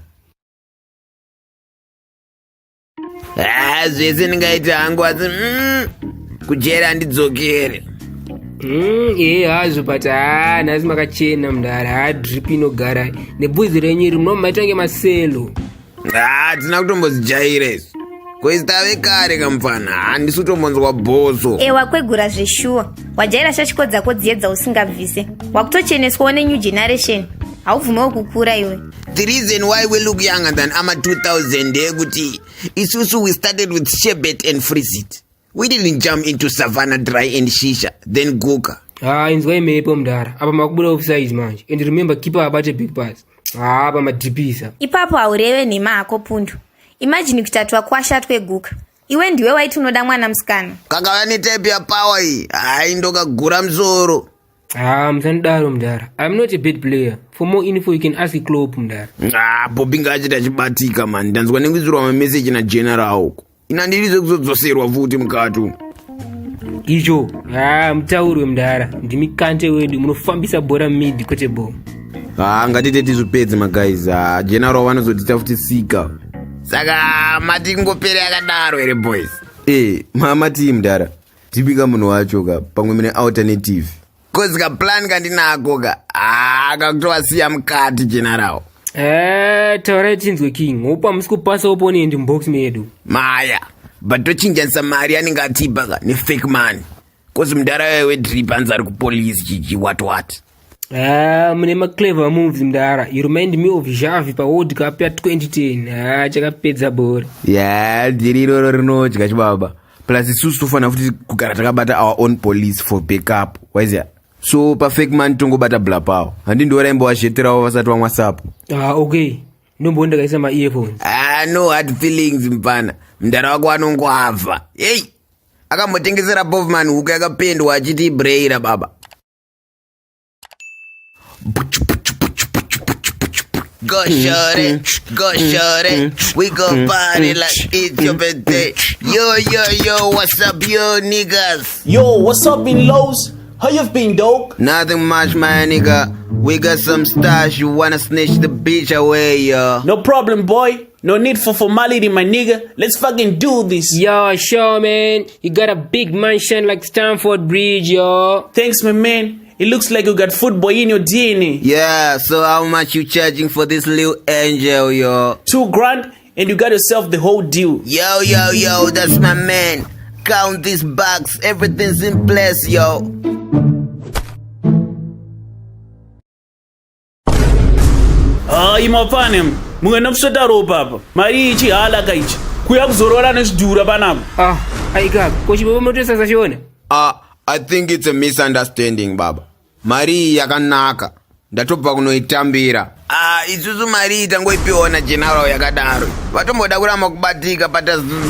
Ah, zvese ndingaita hangu asi kujeri handidzokere. Ee hazvo but haa nhasi makachena mudhara. Haa, drip inogara nebvudzi renyu iri muno maita kunge maselo. Ah, tina kutombozijaira izvi. Kwezi tave kare kamufana, handisi kutombonzwa bhoso. Ewa kwegura zveshuwa. Wajaira shashiko dzako dziye dzausingabvise. Wakutocheneswawo nenew generation. Haubvumewo kukura iwe. The reason why we look younger than ama 2000 ndeyekuti isusu we started with sherbet and freezit. We didn't jump into Savannah Dry and Shisha, then Guka. Haa, inzwai mhepo mudhara. Apa makubuda offside manje. And remember keeper abate big pass. Haa, apa madhipisa. Ipapo haureve nhema hako Pundu. Imagine kuita twakwasha tweguka. Iwe ndiwe waiti unoda mwana musikana. Kakauya netype yapower iyi, hai ndokagura musoro. Haa, musandidaro mudhara. I'm not a bad player. For more info you can ask Klopp mudhara. Ah, Bobby ngaachita achibatika man. Ndanzwa nekuisirwa mameseji naGeneral uko. Ina ndiri zvekuzodzoserwa futi mukati umu. Icho, haa, mutauri mudhara. Ndimi Kante wedu munofambisa bhora mid kwete ball. Haa, ngatite tizvipedze maguys. Haa, General vanozotiita futi sika. Saka mati kungopera yakadaro here boys? Eh, mama tii mudhara. Tipika munhu wacho ka pamwe mune alternative. Cause ka plan kandinako ka. Ah, kakutovasiya mukati General. Taurai tinzwe king. Hope hamusi kupasa opponent mubox medu. Maya, but tochinjanisa mari anenge atipa ka nefake money. Cause mudhara wedrip anzi ari kupolice chichi what what. Ah, mune maclever moves mudhara. You remind me of Xavi paWorld Cup ya 2010. Ah, chakapedza bhora. Ya, dhiri iroro rinodya chibaba. Plus isusu tofanira futi kugara takabata our own police for backup. Waiziya? So pa fake man tongobata blapawo. Handi ndiwo raimbo wazheterawo vasati vamwa sapo. Ah, okay. Ndombo ndakaisa ma earphones. Ah, no hard feelings mpana. Mdara wako anongwavha. Hey! Akambotengesera Bovman huku yakapendwa achiti ibraira baba. Go shorty, go shorty, we go party like it's your birthday. Yo, yo, yo, what's up, yo, niggas? Yo, what's up, in lows? How you been, dog? Nothing much, my nigga. We got some stash. You wanna snitch the bitch away, yo. No problem, boy. No need for formality, my nigga. Let's fucking do this. Yo, sure, man. You got a big mansion like Stamford Bridge, yo. Thanks, my man. It looks like you got football in your DNA. Yeah, so how much you charging for this little angel, yo? $2,000 and you got yourself the whole deal. Yo, yo, yo, that's my man. Count these bucks, everything's in place, yo. Hayi mafane, mungena kusveta ropa apa. Mari iyi chihala ka ichi. Kuya kuzorora nezvidhura panapa. Ah, aika, ko chibaba motosasa chiona? Ah, I think it's a misunderstanding, baba. Mari iyi yakanaka. Ndatobva kunoitambira. Ah, isusu mari iyi tangoipiwa na general yakadaro. Vatomboda kuramba kubatika, but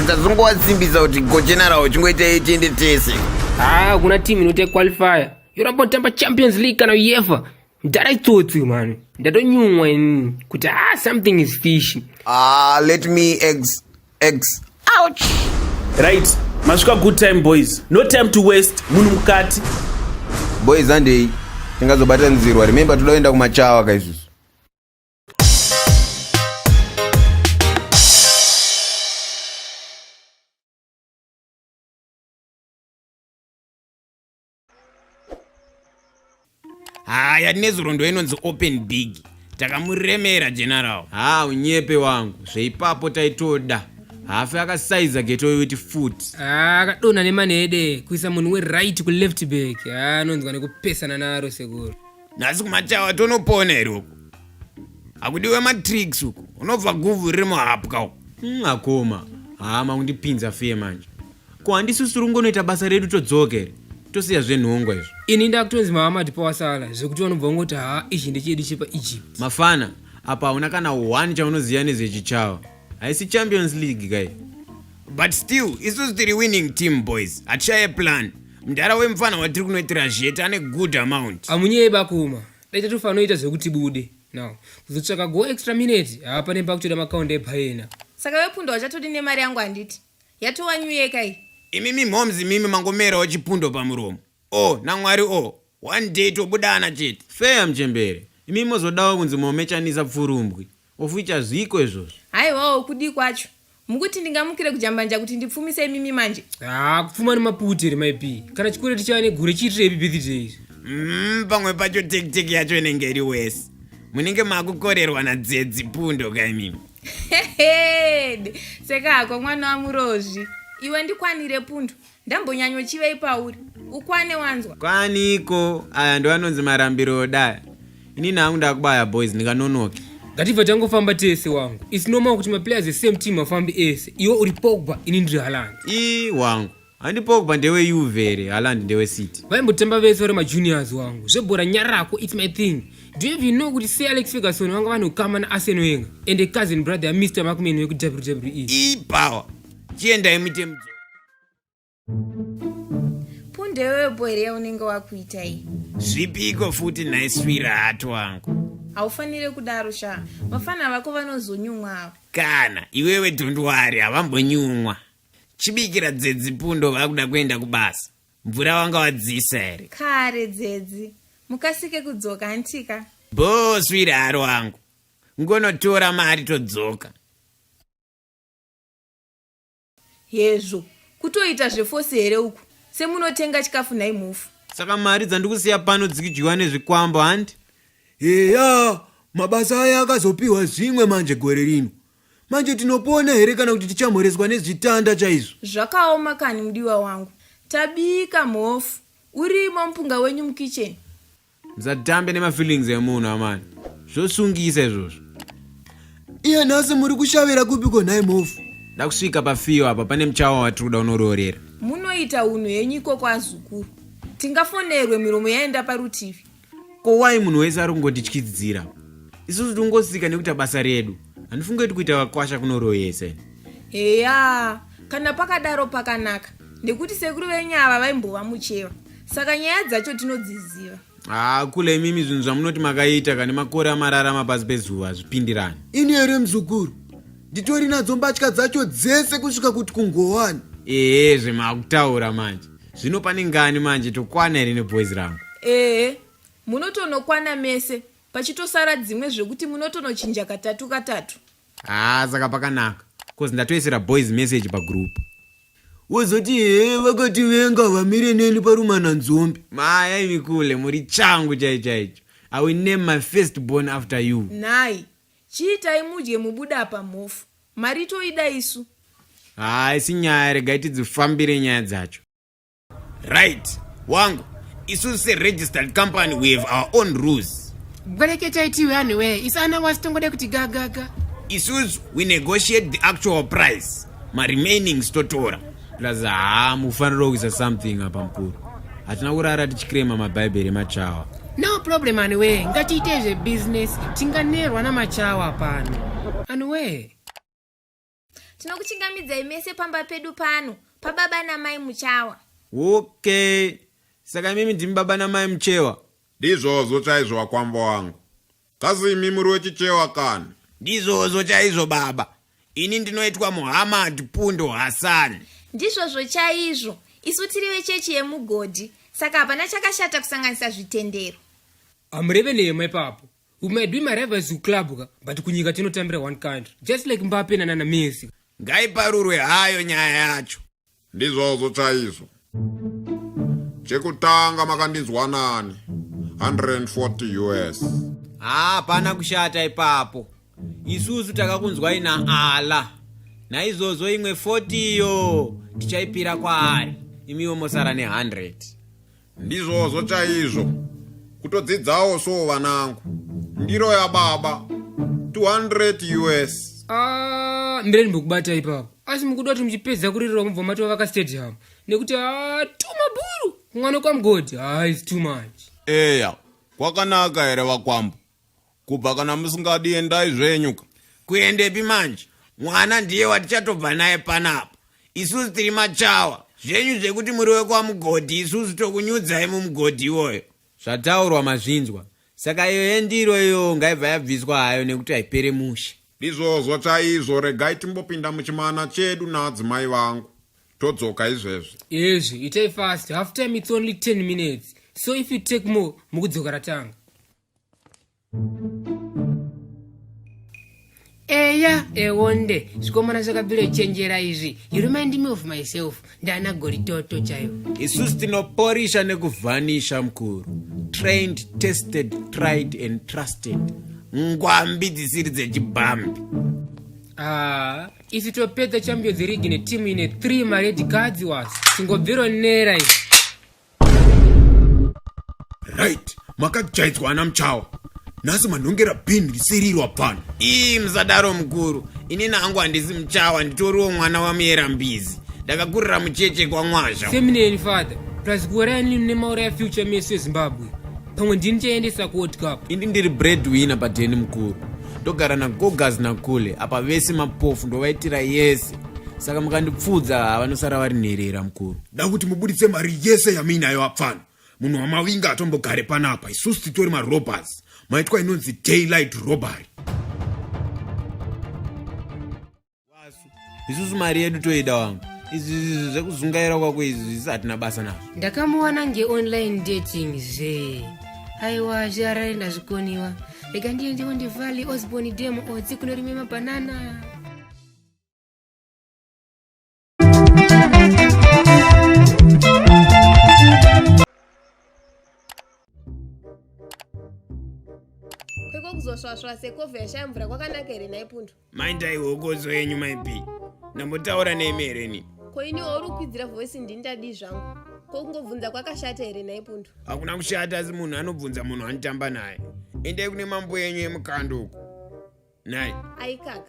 tazongowasimbisa kuti go general chingoita tiende tese. Ah, kuna team inote qualifier. Yoramba kutamba Champions League kana UEFA. Mdara itsotsi mani. Ndatonyumwa ini kuti ah something is fishy. Ah, let me ex ex ouch. Right, masvika good time boys. No time to waste. Munhu mukati. Boys handei. Tingazobatanidzirwa. Remember toda kuenda kumachawa ka isusu. Haya, nezuro ndo inonzi open big. Takamuremera general. Ha, unyepe wangu. Zveipapo taitoda. Hafe akasaiza geto yoiti futi. Ah, akadonha nemanhede kuisa munhu weright kuleft back. Ah, anonzwa nekupesana naro sekuru. Nhasi kumachawa tonopona here uku? Hakudiwe matricks uku. Unobva guvhu riri muhapwa uku. Akoma. Hama kundipinza fear manje. Ko handisusu rungonoita basa redu todzoka here? Tosiya zvenhongwa izvo. Ini ndakutonzi Mahamad pawasala zvekuti vanobva vangoti haa ichi ndechedu chepaEgypt. Mafana, apa hauna kana one chaunoziva nezvechichawa. Haisi Champions League kai. But still, isusu tiri winning team boys. Hatishaye plan. Mdara wemufana watiri kunoitira zhete ane good amount. Amunyei bakuma. Dai tatofanoita zvekuti bude. Now, kuzotsvaka go extra minute, haa pane pakutoda makaundi epayena. Saka wepundo hauchatodi nemari yangu handiti? Yatova new year kai. Imimi moms imimi mangomerawo chipundo pamuromo. Oh, naMwari oh. One day tobudana chete. Fair mchembere. Imi mozodawo kunzi momechanisa pfurumbwi. Of which hazviko izvozvo. Haiwawo kudii kwacho. Mukuti ndingamukire kujambanja kuti ndipfumise imimi manje? Haa kupfuma nemaputi here mai P. Kana chikwereti chava negore chiitirepi birthday izvi? Pamwe pacho teki teki yacho inenge iri worse. Munenge makukorerwa nadzedzi pundo ka imimi. Hehede, seka hako mwana waMurozvi. Iwe ndikwanire pundo. Ndambonyanyochivei pauri. Ukwane wanzwa. Kwaniko aya ndo anonzi marambiro odaya. Inini hangu ndakubaya boys ndinganonoke. Ngatibva tangofamba tese wangu. It's normal kuti maplayers esame team afambe ese. Iwe uri Pogba, ini ndiri Haaland. Ii wangu. Handi Pogba ndewe Juve here, Haaland ndewe City. Vaimbotamba vese vari majuniors wangu. Zvebhora nyarako, it's my thing. Do you even know kuti Sir Alex Ferguson vanga vanhu kama naArsene Wenger and a cousin brother yaMr McMahon wekuWWE. Ii power. Chiendai muite mudzo. Pundewe bho here yaunenge wakuita iyi? Zvipiko futi nhai sweetheart wangu. Haufanire kudaro sha. Vafana vako vanozonyumwa ava. Kana iwewe don't worry havambonyumwa. Chibikira dzedzi pundo vakuda kuenda kubasa. Mvura wanga wadzisa here? Kare dzedzi. Mukasike kudzoka hantika. Bho sweetheart wangu. Ngonotora mari todzoka. Hezvo, kutoita zvefosi here uku? Semunotenga chikafu nhai mhofu. Saka mari dzandikusiya pano dzikudyiwa nezvikwambo hanti? Heya, mabasa aya akazopiwa zvimwe manje gore rino. Manje tinopona here kana kuti tichamhoreswa nezvitanda chaizvo? Zvakaoma kani mudiwa wangu. Tabika mhofu. Urimo mupunga wenyu mukitchen. Musatambe nemafeelings emunhu amani. Zvosungisa izvozvo. Iye nhasi muri kushavira kupiko nhai mhofu? Ndakusvika pafiyo apa pane muchawa watiri kuda unoroorera. Munoita unhu henyu ikoko azukuru. Tingafonerwe miromo yaenda parutivi. Ko why munhu wese ari kungotityidzidzira? Isusu tingosika nekuita basa redu. Handifunge kuti kuita vakwasha kunoroyesa ini. Heya, kana pakadaro pakanaka nekuti sekuru venyu ava vaimbova muchewa. Saka nyaya dzacho tinodziziva. Haa kule imimi zvinhu zvamunoti makaita kane makore amararama pasi pezuva hazvipindirani. Ini here muzukuru? Nditori nadzo mbatya dzacho dzese kusvika kuti kungowani. Ehe zvemakutaura manje. Zvino pane ngani manje tokwana here neboys rangu? Ehe, munotonokwana mese pachitosara dzimwe zvekuti munotonochinja katatu katatu. Haa saka pakanaka cause ndatoisira boys message pagroup. Wozoti hee vakati venga vamire neni parumananzombe. Maya imi kule muri changu chaicho chaicho. I will name my first born after you. Nhai, chiitai mudye mubude apa mhofu. Mari toida isu. Haa isi nyaya regai tidzifambire nyaya dzacho. Right wangu, isusu seregistered company we have our own rules. Bwereketai tiwe anhu wee, isu ana wasi tongode kuti gagaga. Isusu we negotiate the actual price, maremainings totora. Plus haa mufanira kuisa something apa mukuru. Hatina kurara tichikrema mabhaibheri emachawa. No problem anhu wee, ngatiite zvebusiness, tinganerwa namachawa pano. Anhu wee. Tinokuchingamidzai mese pamba pedu pano, pababa namai Muchawa. Okay, saka imimi ndimi baba namai Muchewa? Ndizvozvo chaizvo wakwambo wangu. Kasi imi muri wechichewa kani? Ndizvozvo chaizvo baba. Ini ndinoitwa Muhammad Pundo Hassan. Ndizvozvo chaizvo. Isu tiri vechechi yemugodhi, saka hapana chakashata kusanganisa zvitendero. Hamureve nhema ipapo. We might be my rivals kuclub ka, but kunyika tinotambira one country. Just like Mbappe nanana Messi. Ngaiparurwe hayo nyaya yacho. Ndizvozvo chaizvo. Chekutanga makandinzwa nani? 140 US. Haa hapana kushata ipapo. Isusu takakunzwai naAllah. Naizvozvo imwe 40 iyo tichaipira kwaari. Imiwo mosara ne 100. Ndizvozvo chaizvo. Kutodzidzawo so vanangu. Ndiro yababa. 200 US. Ah, mbere ndimbokubata ipapo. Asi mukuda kuti muchipedza kuririra mubva matovaka stadium. Nekuti ah, too mabhuru. Kumwana kwamugodi. Ah, it's too much. Eya, kwakanaka here vakwambo? Kubva kana musingadi endai zvenyu ka. Kuendepi manje? Mwana ndiye watichatobva naye panapa. Isusu tiri machawa. Zvenyu zvekuti muri wekwamugodhi isusu tokunyudzai mumugodhi iwoyo. Zvataurwa mazvinzwa. Saka iyo yendiro iyo ngaibva yabviswa hayo nekuti haipere mushe. Ndizvozvo chaizvo regai timbopinda muchimana chedu naadzimai vangu. Todzoka izvezvi. Izvi itai fast. Half time it's only 10 minutes. So if you take more mukudzoka ratanga. Eya ewonde zvikomana zvakabvira chenjera izvi. You remind me of myself. Ndana goritoto chaivo. Isusu tinoporisha nekuvhanisha mukuru. Trained, tested, tried and trusted. Ngwambi dzisiri dzechibhambi. Ah, isu topedza Champions League netimu ine 3 mared cards was. Tingobviro nera izvi. Right, makajaidzwa ana muchawa. Nhasi manhongera bin risirirwa pano. Ii musadaro mukuru. Ini nangu handisi muchawa nditoriwo mwana wamuyera mbizi. Ndakakurira mucheche kwaMwazha. Semineni father. Plus kuuraya nini nemauraya future Messi weZimbabwe. Pamwe ndini chaendesa kuWorld Cup. Ini ndiri breadwinner padeni mukuru. Ndogara naGogas naKule apa vese mapofu ndovaitira yese. Saka mukandipfuudza vanosara vari nherera mukuru. Da kuti mubuditse mari yese yamuinayo apfana. Munhu wamavinga atombogare panapa isusu titori marobbers. Maitwa inonzi daylight robbery. Isusu mari yedu toida wangu. Izvi zvekuzungaira kwako izvi zvisi hatina basa nazvo. Ndakamuwana ngeonline dating zve. Aiwa zveharare ndazvikoniwa. Rega ndiende on the valley Osborne Dam odzi kunorime mabanana. Kweko kuzosvasva sekovhu yashaya mvura kwakanaka here nhai Pundu? Mindai hokozo yenyu mai P. Ndambotaura nemi here ini? Ko ini wauri kukwidzira voice ndini ndadii zvangu? Ko kungobvunza kwakashata here nhai Pundu? Hakuna kushata asi munhu anobvunza munhu anotamba naye. Endai kune mambo yenyu emukando uko. Nhai. Aikaka.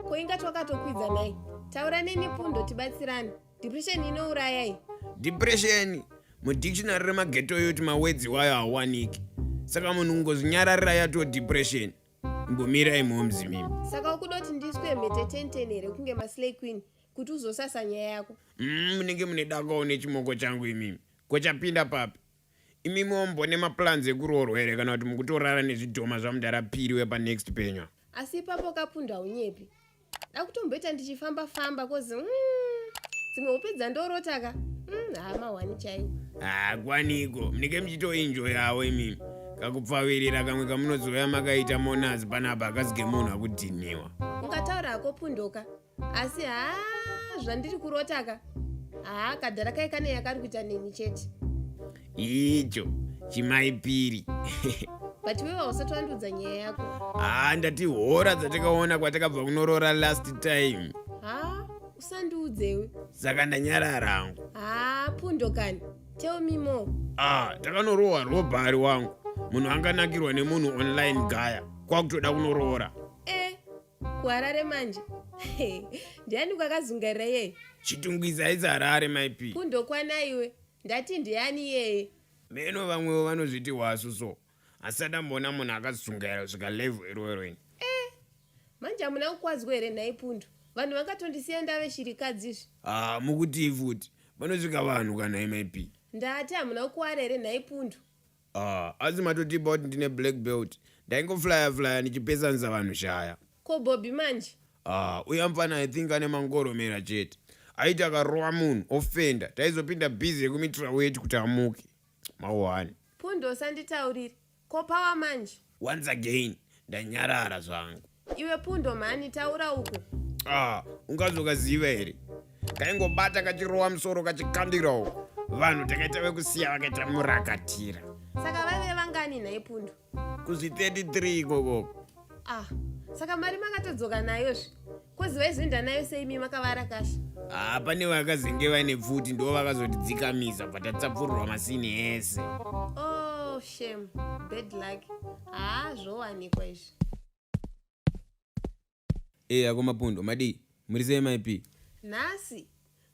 Ko inga twakatokwidza nhai. Taura neni Pundo tibatsirane. Depression inouraya iyi. Depression mudictionary remageto yoti mawedzi wayo hauwaniki. Saka munhu kungozvinyararira yatoo depression. Imbomirai momzi mimi. Saka ukuda kuti ndiiswe mhete 10 10 here kunge maslay queen kuti uzosasa nyaya yako? Munenge mune dakawo nechimoko changu imimi. Ko chapinda papi? Imi mombone maplans ekuroorwa here kana kuti mukutorara nezvidhoma zvamudhara Piri wepanext penyu apa? Asi ipapo kapundu haunyepi. Dakutomboita ndichifamba famba cause dzimwe hope dzandorota ka haa mahwani chaiwo. Haa kwaniko munenge muchitoenjoyawo imimi. Kakupfavirira kamwe kamunozouya makaita monazi panapa hakasi kemunhu akudhiniwa. Ungataura hako pundoka asi haa zvandiri kurotaka haa kadhara kai kane yakari kuita neni chete. Icho chimaipiri. But wewe hausati wandiudza nyaya yako. Haa ndati hora dzatakaona kwatakabva kunoroora last time. Haa usandiudzewe. Saka ndanyarara hangu. Haa pundo kani tell me more. Ah takanorohwa robhari wangu. Munhu anganakirwa nemunhu online gaya kwakutoda kunoroora. Eh kuHarare manje. Ndiani kwakazungaira iyeye? Chitungwiza is Harare mai P. Pundo kwana iwe. Ndati ndiani iyeye? Meno vamwewo vanozviti wasu so. Asi adamboona munhu akazungaira kusvika level iroro ini. Eh manje hamuna kukwadzwa here nhai Pundu? Vanhu vangatondisiya ndave shirikadzi izvi. Ah mukutii futi? Panosvika vanhu kana mai P. Ndati hamuna kukwara here nhai Pundu? Ah, asi matotipa kuti ndine black belt. Ndaingoflya flya ndichipesanisa vanhu shaya. Ko Bobby manje? Ah, uya mfana I think ane mangoromera chete. Aiti akarova munhu ofenda, taizopinda busy yekumitira weti kuti amuke. Mawani. Pundo usanditaurire. Ko power manje? Once again, ndanyarara zvangu. Iwe Pundo mhani taura uko. Ah, ungazokaziva here? Kaingobata kachirowa musoro kachikandira uko. Vanhu takaita vekusiya vakaita murakatira. Saka vaive vangani nhai Pundo? Kuzvi 33 ikokoko. Ah, saka mari makatodzoka nayo zve? Kozi vaizoenda nayo sei imi makavarakasha? Ah, pane vakazenge vaine pfuti ndo vakazotidzikamisa bva tatsapfurirwa masini ese. Oh, shame. Bad luck. Haa, zvowanikwa izvi. Eh, ako mapundo, madii? Muri sei mai P? Nhasi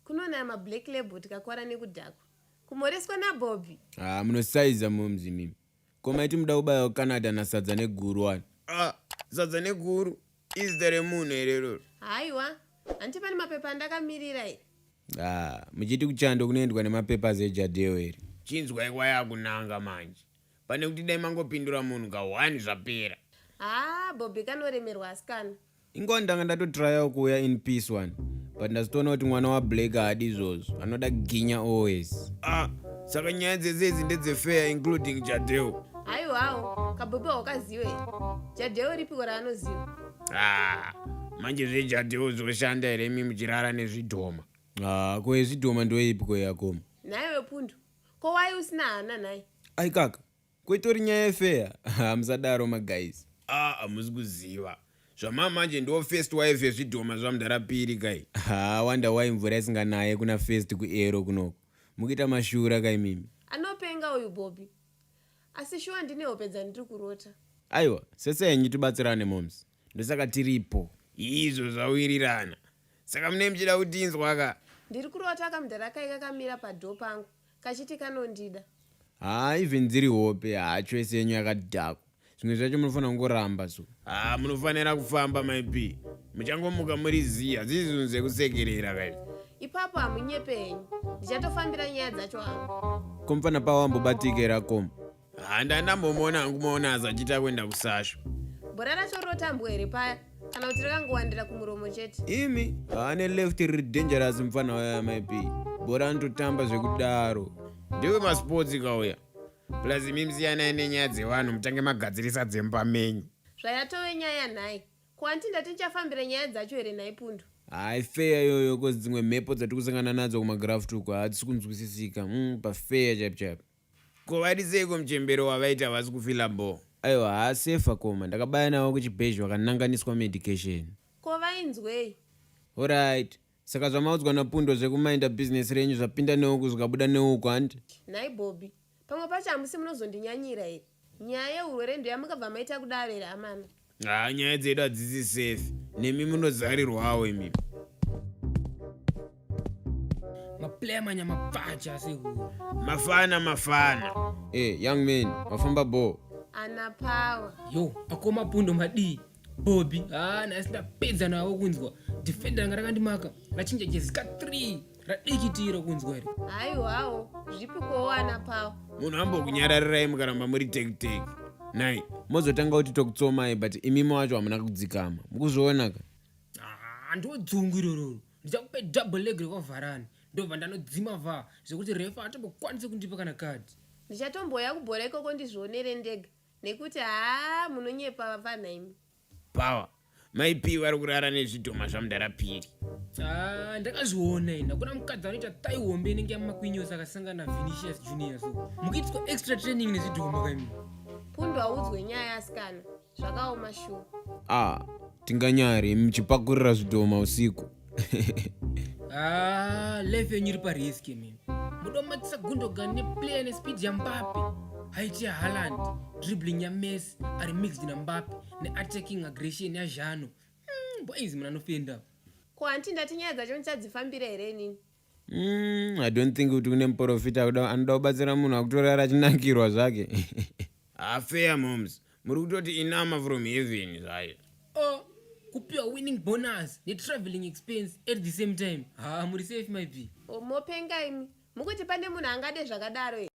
kunonaya mablack label tikakwara nekudhakwa. Kumhoreswa naBobby. Ah, munosaiza momz imimi. Ko maiti muda kubaya kuCanada nasadza neguru wani? Ah, sadza neguru izita remunhu here iroro? Haiwa, hanti pane mapepa andakamirira here? Ah, muchiti kuchando kunoendwa nemapapers ejadeo here? Chinzwai kwayakunanga manje. Pane kuti dai mangopindura munhu ka one zvapera. Haa Bobby kanoremerwa asikana. Ingoni ndanga ndatotryawo kuuya in peace one but ndazotoona kuti mwana wablack haadi izvozvo anoda ginya always. Ah, saka nyaya dzese idzi ndedzefair including Jadeo. Haiwawo, kaBobby haukaziwe here? Jadeo ripiko raanoziva? Ah, manje zveJadeo zvoshanda here imi muchirara nezvidhoma? Ah, ko yezvidhoma ndoipi ko yakoma? Nhaiwe Pundu, ko why usina hana nhai? Aikaka, ko itori nyaya yefeya? Musadaro maguys. Ah, hamusi kuziva. Zvamamanje ndo first wife yezvidhoma zvamudhara Piri kai. Haa, wonder why mvura isinganaye kuna first kuero kunoko. Mukuita mashura kai mimi. Anopenga uyu Bobby. Asi shuwa ndine hope dzandiri kurota. Aiwa, sese henyu tibatsirane moms. Ndosaka tiripo. Izvo zvawirirana. Saka mune muchida kutinzwa ka? Ndiri kurota kamudhara kai kakamira padoor pangu kachiti kanondida. Haa even dziri hope haa choice yenyu yakadhakwa. Zvimwe zvacho munofanira kungoramba so. Haa munofanira kufamba mai P. Muchangomuka muri zii hadzisi zvinhu zvekusekerera ka izvi. Ipapo hamunyepe henyu. Ndichatofambira nyaya dzacho hangu. Ko mfana pawambobatika here akoma? Haa ndandambomuona hangu maonazi achiita kuenda kusasho. Bhora racho rinotambwa here paya kana kuti rakangowandira kumuromo chete? Imi ane left riri dangerous mfana waya mai P. Bhora anototamba zvekudaro. Ndiwe masports kauya. Plus imi musiyanai nenyaya dzevanhu mutange magadzirisa dzemba menyu. Zvayatove nyaya nhai. Ko hanti ndati ndichafambira nyaya dzacho here nhai Pundu? Haa ifeya iyoyo cause dzimwe mhepo dzatiri kusangana nadzo kumagraft uko hadzisi kunzwisisika. Pafeya chaipo chaipo. Ko vari seiko muchembere wavaiti havasi kufila bho? Aiwa haa safe akoma ndakabaya navo kuchibhezhi vakananganiswa medication. Ko vainzwei? Horait saka zvamaudzwa naPundo zvekuminder business renyu zvapinda neuku zvikabuda neuku hanti? Nhai Bobby pamwe pacho hamusi munozondinyanyira here? Nyaya yehurwere ndoyamakabva maita kudaro here amana? Haa nyaya dzedu hadzisi safe. Nemi munozarirwawo imimi. Maplayer manyama pfacha sekuru. Mafana mafana. Hey, eh, young man, wafamba bo. Ana power. Yo, akoma pundo madii. Bobby, ah, nhasi ndapedza navo kunzwa. Defender ranga rakandimaka, rachinja jezi ka 3 radikitira kunzwa here. Haiwawo, zvipikowo ana power. Munhu ambokunyararirai mukaramba muri tekiteki. Nai, mozotanga kuti tokutsomai but imimi wacho hamuna kudzikama. Mukuzviona ka? Ah, ndodzungu irororo. Ndichakupa double leg rekwavharani. Ndobva ndanodzima vha zvekuti refa atombokwanise kundipa kana kadhi. Ndichatombouya kubhora ikoko ndizvionere ndega. Nekuti haa munonyepa vapfanha imi. Power. Mai P vari kurara nezvidhoma zvamudhara Piri. Ah, ndakazviona ini. Hakuna mukadzi anoita tai hombe inenge yaMakwinyosi akasangana naVinicius Junior so. Mukuitiswa extra training nezvidhoma kaimi. Pundo audzwe nyaya asikana. Zvakaoma shuwa. Ah, tinganyare muchipakurira zvidhoma usiku. Ah, life yenyu iri parisk imimi. Mudomatisa Gundogan neplayer nespeed yaMbappe. Height yaHaaland, dribbling yaMessi ari mixed naMbappe neattacking aggression yaJano. Boys munhu anofenda. Ko hanti ndati nyaya dzacho ndichadzifambira here inini? I don't think kuti kune muprofita anoda kubatsira munhu akutorara achinakirwa zvake. Affair moms, muri kutoti inama from heaven zvayo. Oh, kupiwa winning bonus netraveling expense at the same time. Ha, muri safe my B. Oh, mopenga imi. Mukuti pane munhu angade zvakadaro here?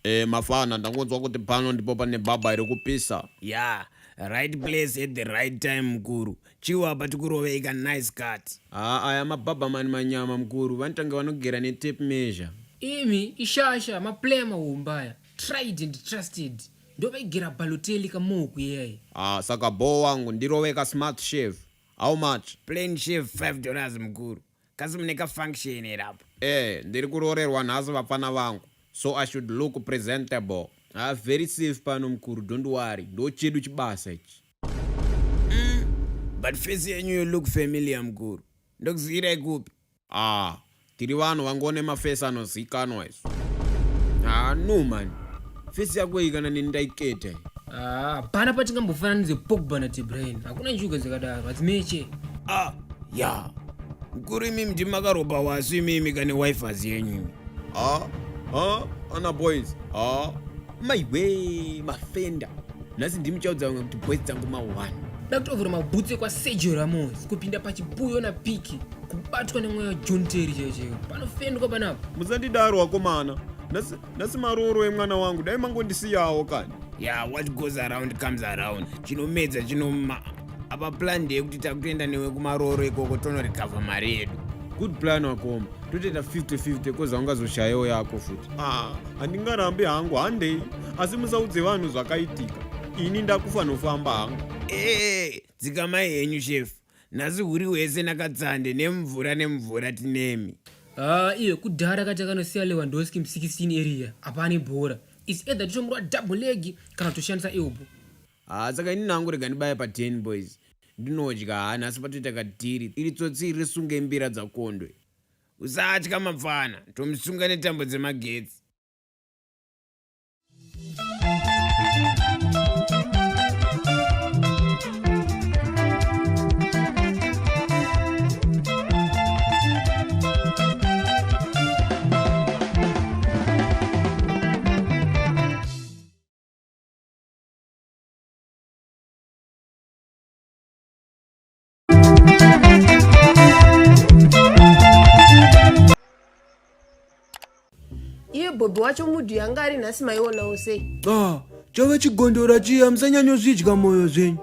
Eh, mafana ndangonzwa kuti pano ndipo pane baba iri kupisa. Yeah, right place at the right time mukuru. Chiwo apa tikurovei ka nice cut. Haa aya mababa mani manyama mukuru, vanotanga vanogera ne tape measure. Imi ishasha maplayer mahombe aya tried and trusted ndovaigera Balotelli kamoku iyeye. Ah, saka bho wangu ndirove ka smart shave. How much? Plain shave $5 mukuru. Kasi mune ka function here apo? Eh, ndiri kuroorerwa nhasi vapfana vangu. So I should look presentable. Ah, very safe pano mukuru, don't worry. Ndochedu chibasa ichi. But face yenyu you look familiar mukuru. Ndokuzivirai kupi? Ah, tiri vanhu vangone mafesi anozikanwa isu. Ah, no man. Face yako iyi kana neni ndaiketa iyi. Ah, hapana patingambofananidze Pogba na De Bruyne. Hakuna njuga dzakadaro, hadzimeche. Ah, ya. Mukuru imimi ndimi makaroba wasu imimi kane wifers yenyu imi. Ah, ah, ana boys. Ah, maiwe, mafenda. Nhasi ndimi chaudza vamwe kuti boys dzangu ma one. Da kutovhura mabhutsu ekwaSergio Ramos kupinda pachibuyo napiki kubatwa nemweya waJohn Terry chaiyo chaiyo. Panofendwa panapa. Musandidaro wakomana. Nhasi nhasi marooro emwana wangu dai mangondisiyawo kani. Yeah, what goes around comes around. Chinomedza chinoma. Apa plan ndeyekuti takutoenda newe kumarooro ikoko tonorecover mari yedu. Good plan wakoma. Totoita 50-50 kozi haungazoshayewo yako futi. Ah, handingarambi hangu handei. Asi musaudze vanhu zvakaitika. Ini ndakufanofamba hangu. Eh, dzikamai henyu chef. Nhasi huri hwese nakatsande nemvura nemvura tinemi. Ah, iye kudhara kati akanosiya Lewandowski mu 16 area hapana bhora. It's either totomurwa double leg kana toshandisa elbow. Ah, saka ini nangu rega ndibaye pa 10 boys. Ndinodya haa nhasi patoita kadhiri. Iri tsotsi iri risunge mbira dzakondwe. Usatya mapfana, tomusunga netambo dzemagetsi. Iye Bobby wacho mudhu yanga ari nhasi maionawo sei? Ah, chave chigondora chiya musanyanyozvidya moyo zvenyu.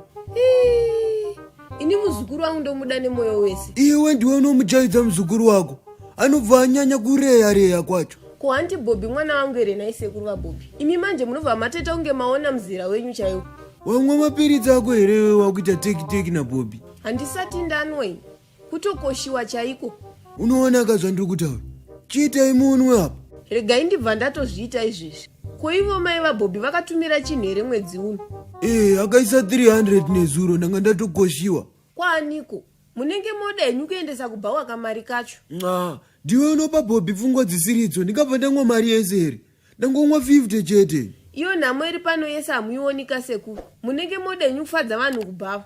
Ini muzukuru wangu ndomuda nemoyo wese. Iwe ndiwe unomujaidza muzukuru wako. Anobva anyanya kureya reya kwacho. Ko hanti Bobby mwana wangu here nhai sekuru vaBobby? Imi manje munobva matoita kunge maona muzera wenyu chaiwo. Wamwa mapiritsi ako here iwe wakuita teki teki naBobby? Handisati ndanwa ini. Kutokoshiwa chaiko. Unoona ka zvandiri kutaura? Chiitai munwe apa. Regai ndibva ndatozviita izvezvi. Ko ivo mai vaBobby vakatumira chinhu here mwedzi uno? Eh, akaisa 300 nezuro ndanga ndatokoshiwa. Kwaaniko? Munenge moda henyu kuendesa kubhawa kamari kacho. Nxa, ndiwe unopa Bobby pfungwa dzisiridzo ndingabva ndamwa mari yese here? Ndangomwa 50 chete. Iyo nhamo iri pano yese hamuioni sekuru. Munenge modenyu kufadza vanhu kubhava.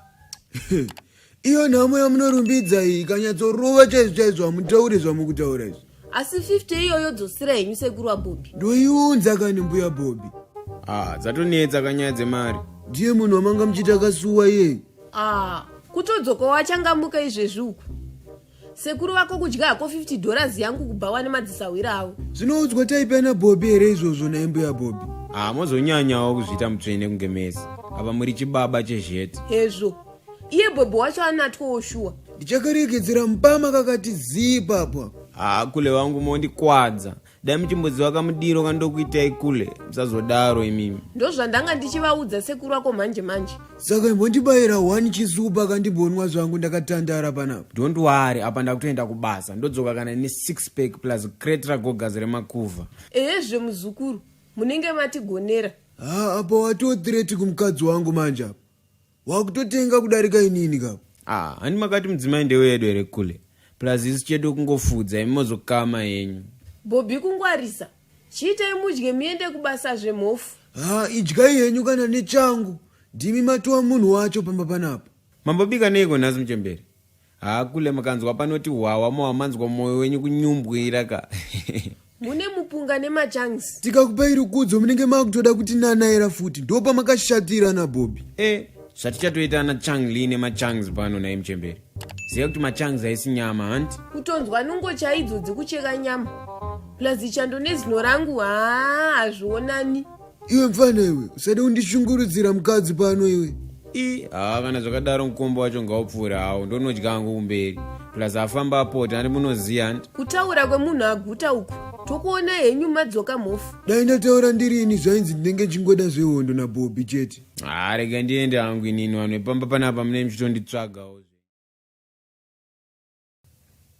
Iyo nhamo yamunorumbidza iyi ikanyatsorova chaizvo chaizvo hamutaure zvamukutaura izvi. Asi 50 iyoyo dzosera henyu sekuru waBobby. Ndoiunza kani mbuya Bobby. Ah, dzatonetsa kanyaya dzemari. Ndiye munhu wamanga muchiita akasuwa iyeyu. Ah, kutodzoka wachangamuka izvezvi uku. Sekuru vako kudya hako 50 dollars yangu kubhawa nemadzisahwira avo. Zvinoudzwa taipi ana Bobby here izvozvo nhai mbuya Bobby? Ah, mozonyanyawo kuzviita mutsvene kunge mesi. Apa muri chibaba chezheti. Hezvo. Iye Bobby wacho anatwowo shuwa. Ndichakaregedzera mupama kakati zii ipapo. Ah, kule wangu mondikwadza. Dai muchimboziva kamudiro kandokuitai kule musazodaro imimi. Ndozvandanga ndichivaudza sekuru vako manje manje. Saka imbondibayira one chisupa kandimbonwa zvangu ndakatandara panapa. Don't worry, apa ndakutoenda kubasa ndodzoka kana ne six pack plus crate ragogas remakuva. Ehezve muzukuru, munenge matigonera. Ha, apa watoo threat kumukadzi wangu manje apa. Wakutotenga kudarika inini kapa. Ah, hani makati mudzimai ndewedu here kule? Plus isu chedu kungofudza imi mozokama henyu. Bobby kungwarisa. Chiitai mudye muende kubasa zvemhofu. Ha, idyai henyu kana nechangu. Ndimi matova munhu wacho pamba panapa. Mambobika neiko nhasi muchembere? Haa kule mukanzwa panoti hwawa mowa manzwa moyo wenyu kunyumbwira ka. Mune mupunga nemachangs. Tikakupai rukudzo munenge makutoda kutinanaira futi ndopamakashatira naBobby. Eh, zvatichatoita ana Chang Lee nemachangs pano nhai muchembere. Ziva kuti machangs haisi nyama hanti? Kutonzwa nungo chaidzo dzekucheka nyama. Plus chando nezino rangu haa hazvionani. Iwe mfana iwe usade kundishungurudzira mukadzi pano iwe. I haa kana zvakadaro mukombo wacho ngaupfuure hawo ndonodya hangu kumberi plus afamba apota handi munoziva handi. Kutaura kwemunhu aguta uku tokuona henyu madzoka mhofu. Dai ndataura ndiri ini zvainzi ndinenge ndichingoda zvehondo naBobby chete. Haa rega ndiende hangu inini vanhu vepamba panapa munenge muchitonditsvagawo.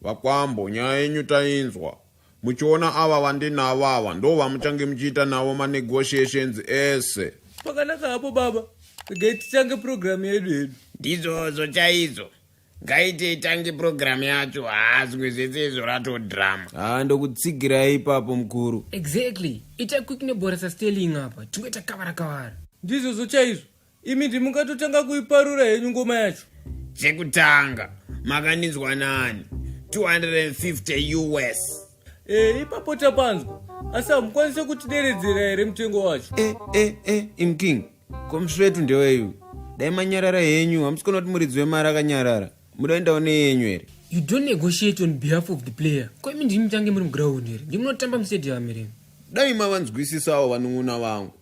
Vakwambo, nyaya yenyu tainzwa. Muchiona ava vandinavo ava ndo vamuchange muchiita navo manegotiations ese. Pakanaka hapo baba, regai titange purogiramu yedu hedu. Ndizvozvo chaizvo. Ngaite itange purogiramu yacho, haa zvimwe zvese izvo ratodrama. Haa ndokutsigirai ipapo mukuru. Exactly. Ita quick nebhora saSterling apa. Tingoita kavara kavara. Ndizvozvo chaizvo. Imi ndimungatotanga kuiparura henyu ngoma yacho. Chekutanga makandinzwa nani? 250 US. E, ipapo tapanzwa. Asi hamukwanise kutideredzera here mutengo wacho? E, e, e, im king. Komusvetu ndeweyu. Dai manyarara henyu, hamusi kuona kuti muridzi wemari akanyarara. Munoendawo neyenyu here? You don't negotiate on behalf of the player. Ko imi ndimi mutange muri muground here? Ndimi munotamba mustadium here? Dai mavanzwisisawo vanun'una vangu.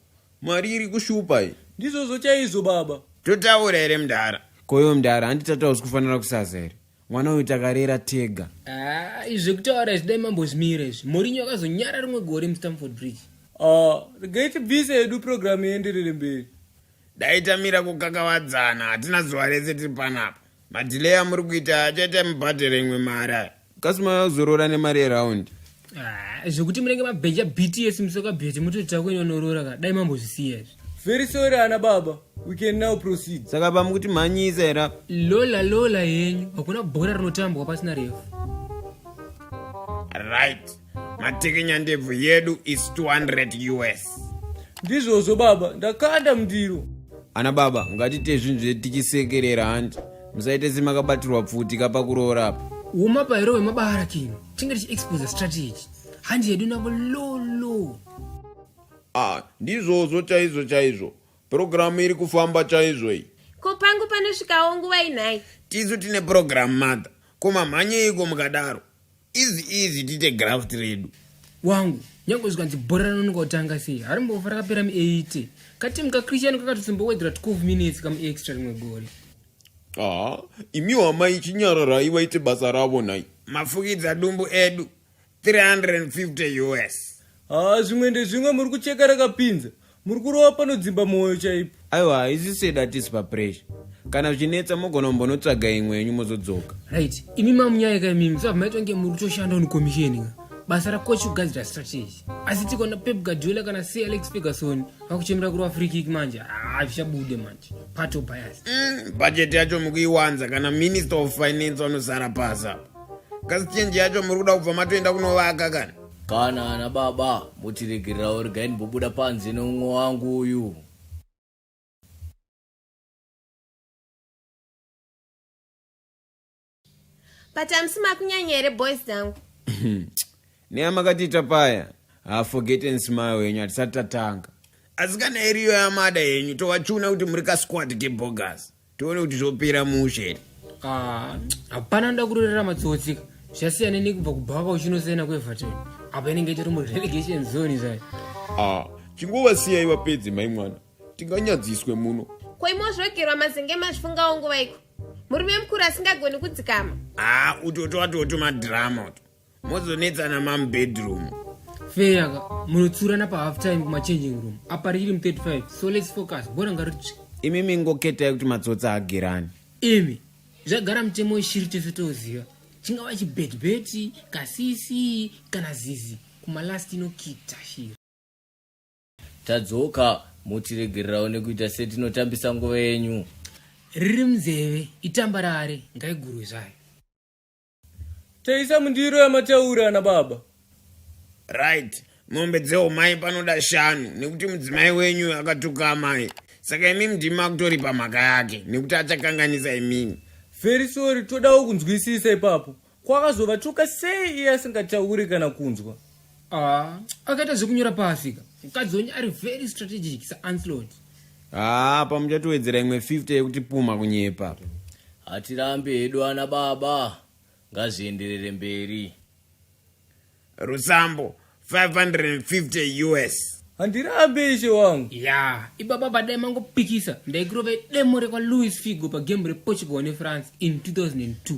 Mari iri kushupa iyi. Ndizvozvo chaizvo baba. Totaura here mdara? Koiwe mdara handi tata usi kufanira kusaza here? Mwana uyu takarera tega. Ah, izvi zvekutaura izvi dai mambozvimira izvi. Mourinho akazonyara rimwe gore muStamford Bridge. Ah, regai tibvise hedu program ienderere mberi. Dai tamira kukakavadzana hatina zuva rese tiri panapa. Madelay amuri kuita achaita mubhadhare imwe mari aya. Kasi mazorora nemari yeround. Ah, zvekuti munenge mabheja BTS musoka bhete mototi kuinonoroora ka dai mambozvisiya izvi. Very sorry ana baba. We can now proceed. Saka pamukuti mhanyisa here apa? Lola lola yenyu hakuna bhora rinotambwa pasina refu. Right. Matekenya ndebvu yedu is 200 US. Ndizvozvo baba, ndakanda mundiro. Ana baba, ngatiite zvinhu zvedu tichisekerera hanti. Musaite semakabatirwa pfuti kapa kuroora apa. Woma pairo wemabara king. Tinge tichi expose strategy. Handi yedu navo low low. Ah, ndizvozvo chaizvo chaizvo. Purogiramu iri kufamba chaizvo iyi. Ko pangu panosvikawo nguva inhai? Tisu tine purogiramu mother. Ko mamhanyeiko mukadaro? Easy easy tiite graft redu. Wangu, nyange zvikanzi bhora rinonoka kutanga sei, harimbofa rakapera mu8. Katimu kaChristiano kakatozombowedzera 12 minutes kamu extra rimwe gore. Ah, imiwo amai chinyararai vaite basa ravo nhai. Mafukidza dumbu edu 350 us. Haa zvimwe ndezvimwe muri kucheka rakapinza. Muri kurova panodzimba mwoyo chaipo. Aiwa isu sedu hatisi papressure. Kana zvichinetsa mogona kumbonotsvaga imwe yenyu mozodzoka. Right, imi mamunyaya ka imimi musabva maitwa kunge muri kutoshanda on commission ka. Basa racoach kugadzira strategy. Asi tikaona Pep Guardiola kana Sir Alex Ferguson vakuchemera kurova free kick manje, haa zvichabude manje. Pato bias. Budget yacho mukuiwanza kana Minister of Finance vanosara pasi apa. Kasi change yacho muri kuda kubva matoenda kunovaka kana? Kana ana baba motiregererawo regai ndimbobuda panze neumwe wangu uyu. But hamusi makunyanya here boys dzangu? Neyamakatiita paya ha forget and smile henyu hatisati tatanga. Asi kana iriyo yamada henyu tovachuna kuti muri kasquad kebogas tione kuti zvopera mushe here. Ah, hapana anoda kurorera matsotsi ka zvasiyana nekubva kubhaka uchinosiyana kueverton apa inenge itori murelegation zone zvayo. Ah, chingovasiyai vapedze mai mwana tinganyadziswe muno. Ko imozvogerwa mazenge mazvifungawo nguvaiko? Murume mukuru asingagoni kudzikama. Ah, utoto watoto madrama uto. Mozonetsana mamubedroom. Feya ka munotsurana pahalf time kumachanging room apa riri mu35 so let's focus bhora ngaritsvi. Imi mingoketai kuti matsotsi agerani. Imi zvagara mutemo weshiri tese toziva chingava chibetibeti kasisi kana zizi kumalast inokita shiri. Tadzoka motiregererawo nekuita setinotambisa nguva yenyu. Riri munzeve itambarare ngaigurwe zvayo. Taisa mundiro yamataura ana baba. Right, mombe dzeumai panoda shanu nekuti mudzimai wenyu akatuka amai saka imimi ndimi makutoripa mhaka yake nekuti achakanganisa imimi. Very sorry todawo kunzwisisa ipapo. Kwakazovatuka sei iye asingatauri kana kunzwa? Ah, akaita zvekunyora pasi ka. Mukadzi wenyu ari very strategic saAncelot. Haa apa muchatowedzera imwe 50 yekuti puma kunyepa. Hatirambi hedu ana baba ngazvienderere mberi. Rusambo 550 us. Handirambe ishe wangu. Ya, ibaba padai mangopikisa ndaikurove demo rekwa Luis Figo pagame rePortugal neFrance in 2002.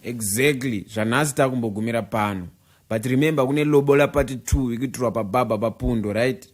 Exactly, zvanhasi takumbogumira pano. But remember kune lobola part 2 ikuitirwa pababa papundo, right?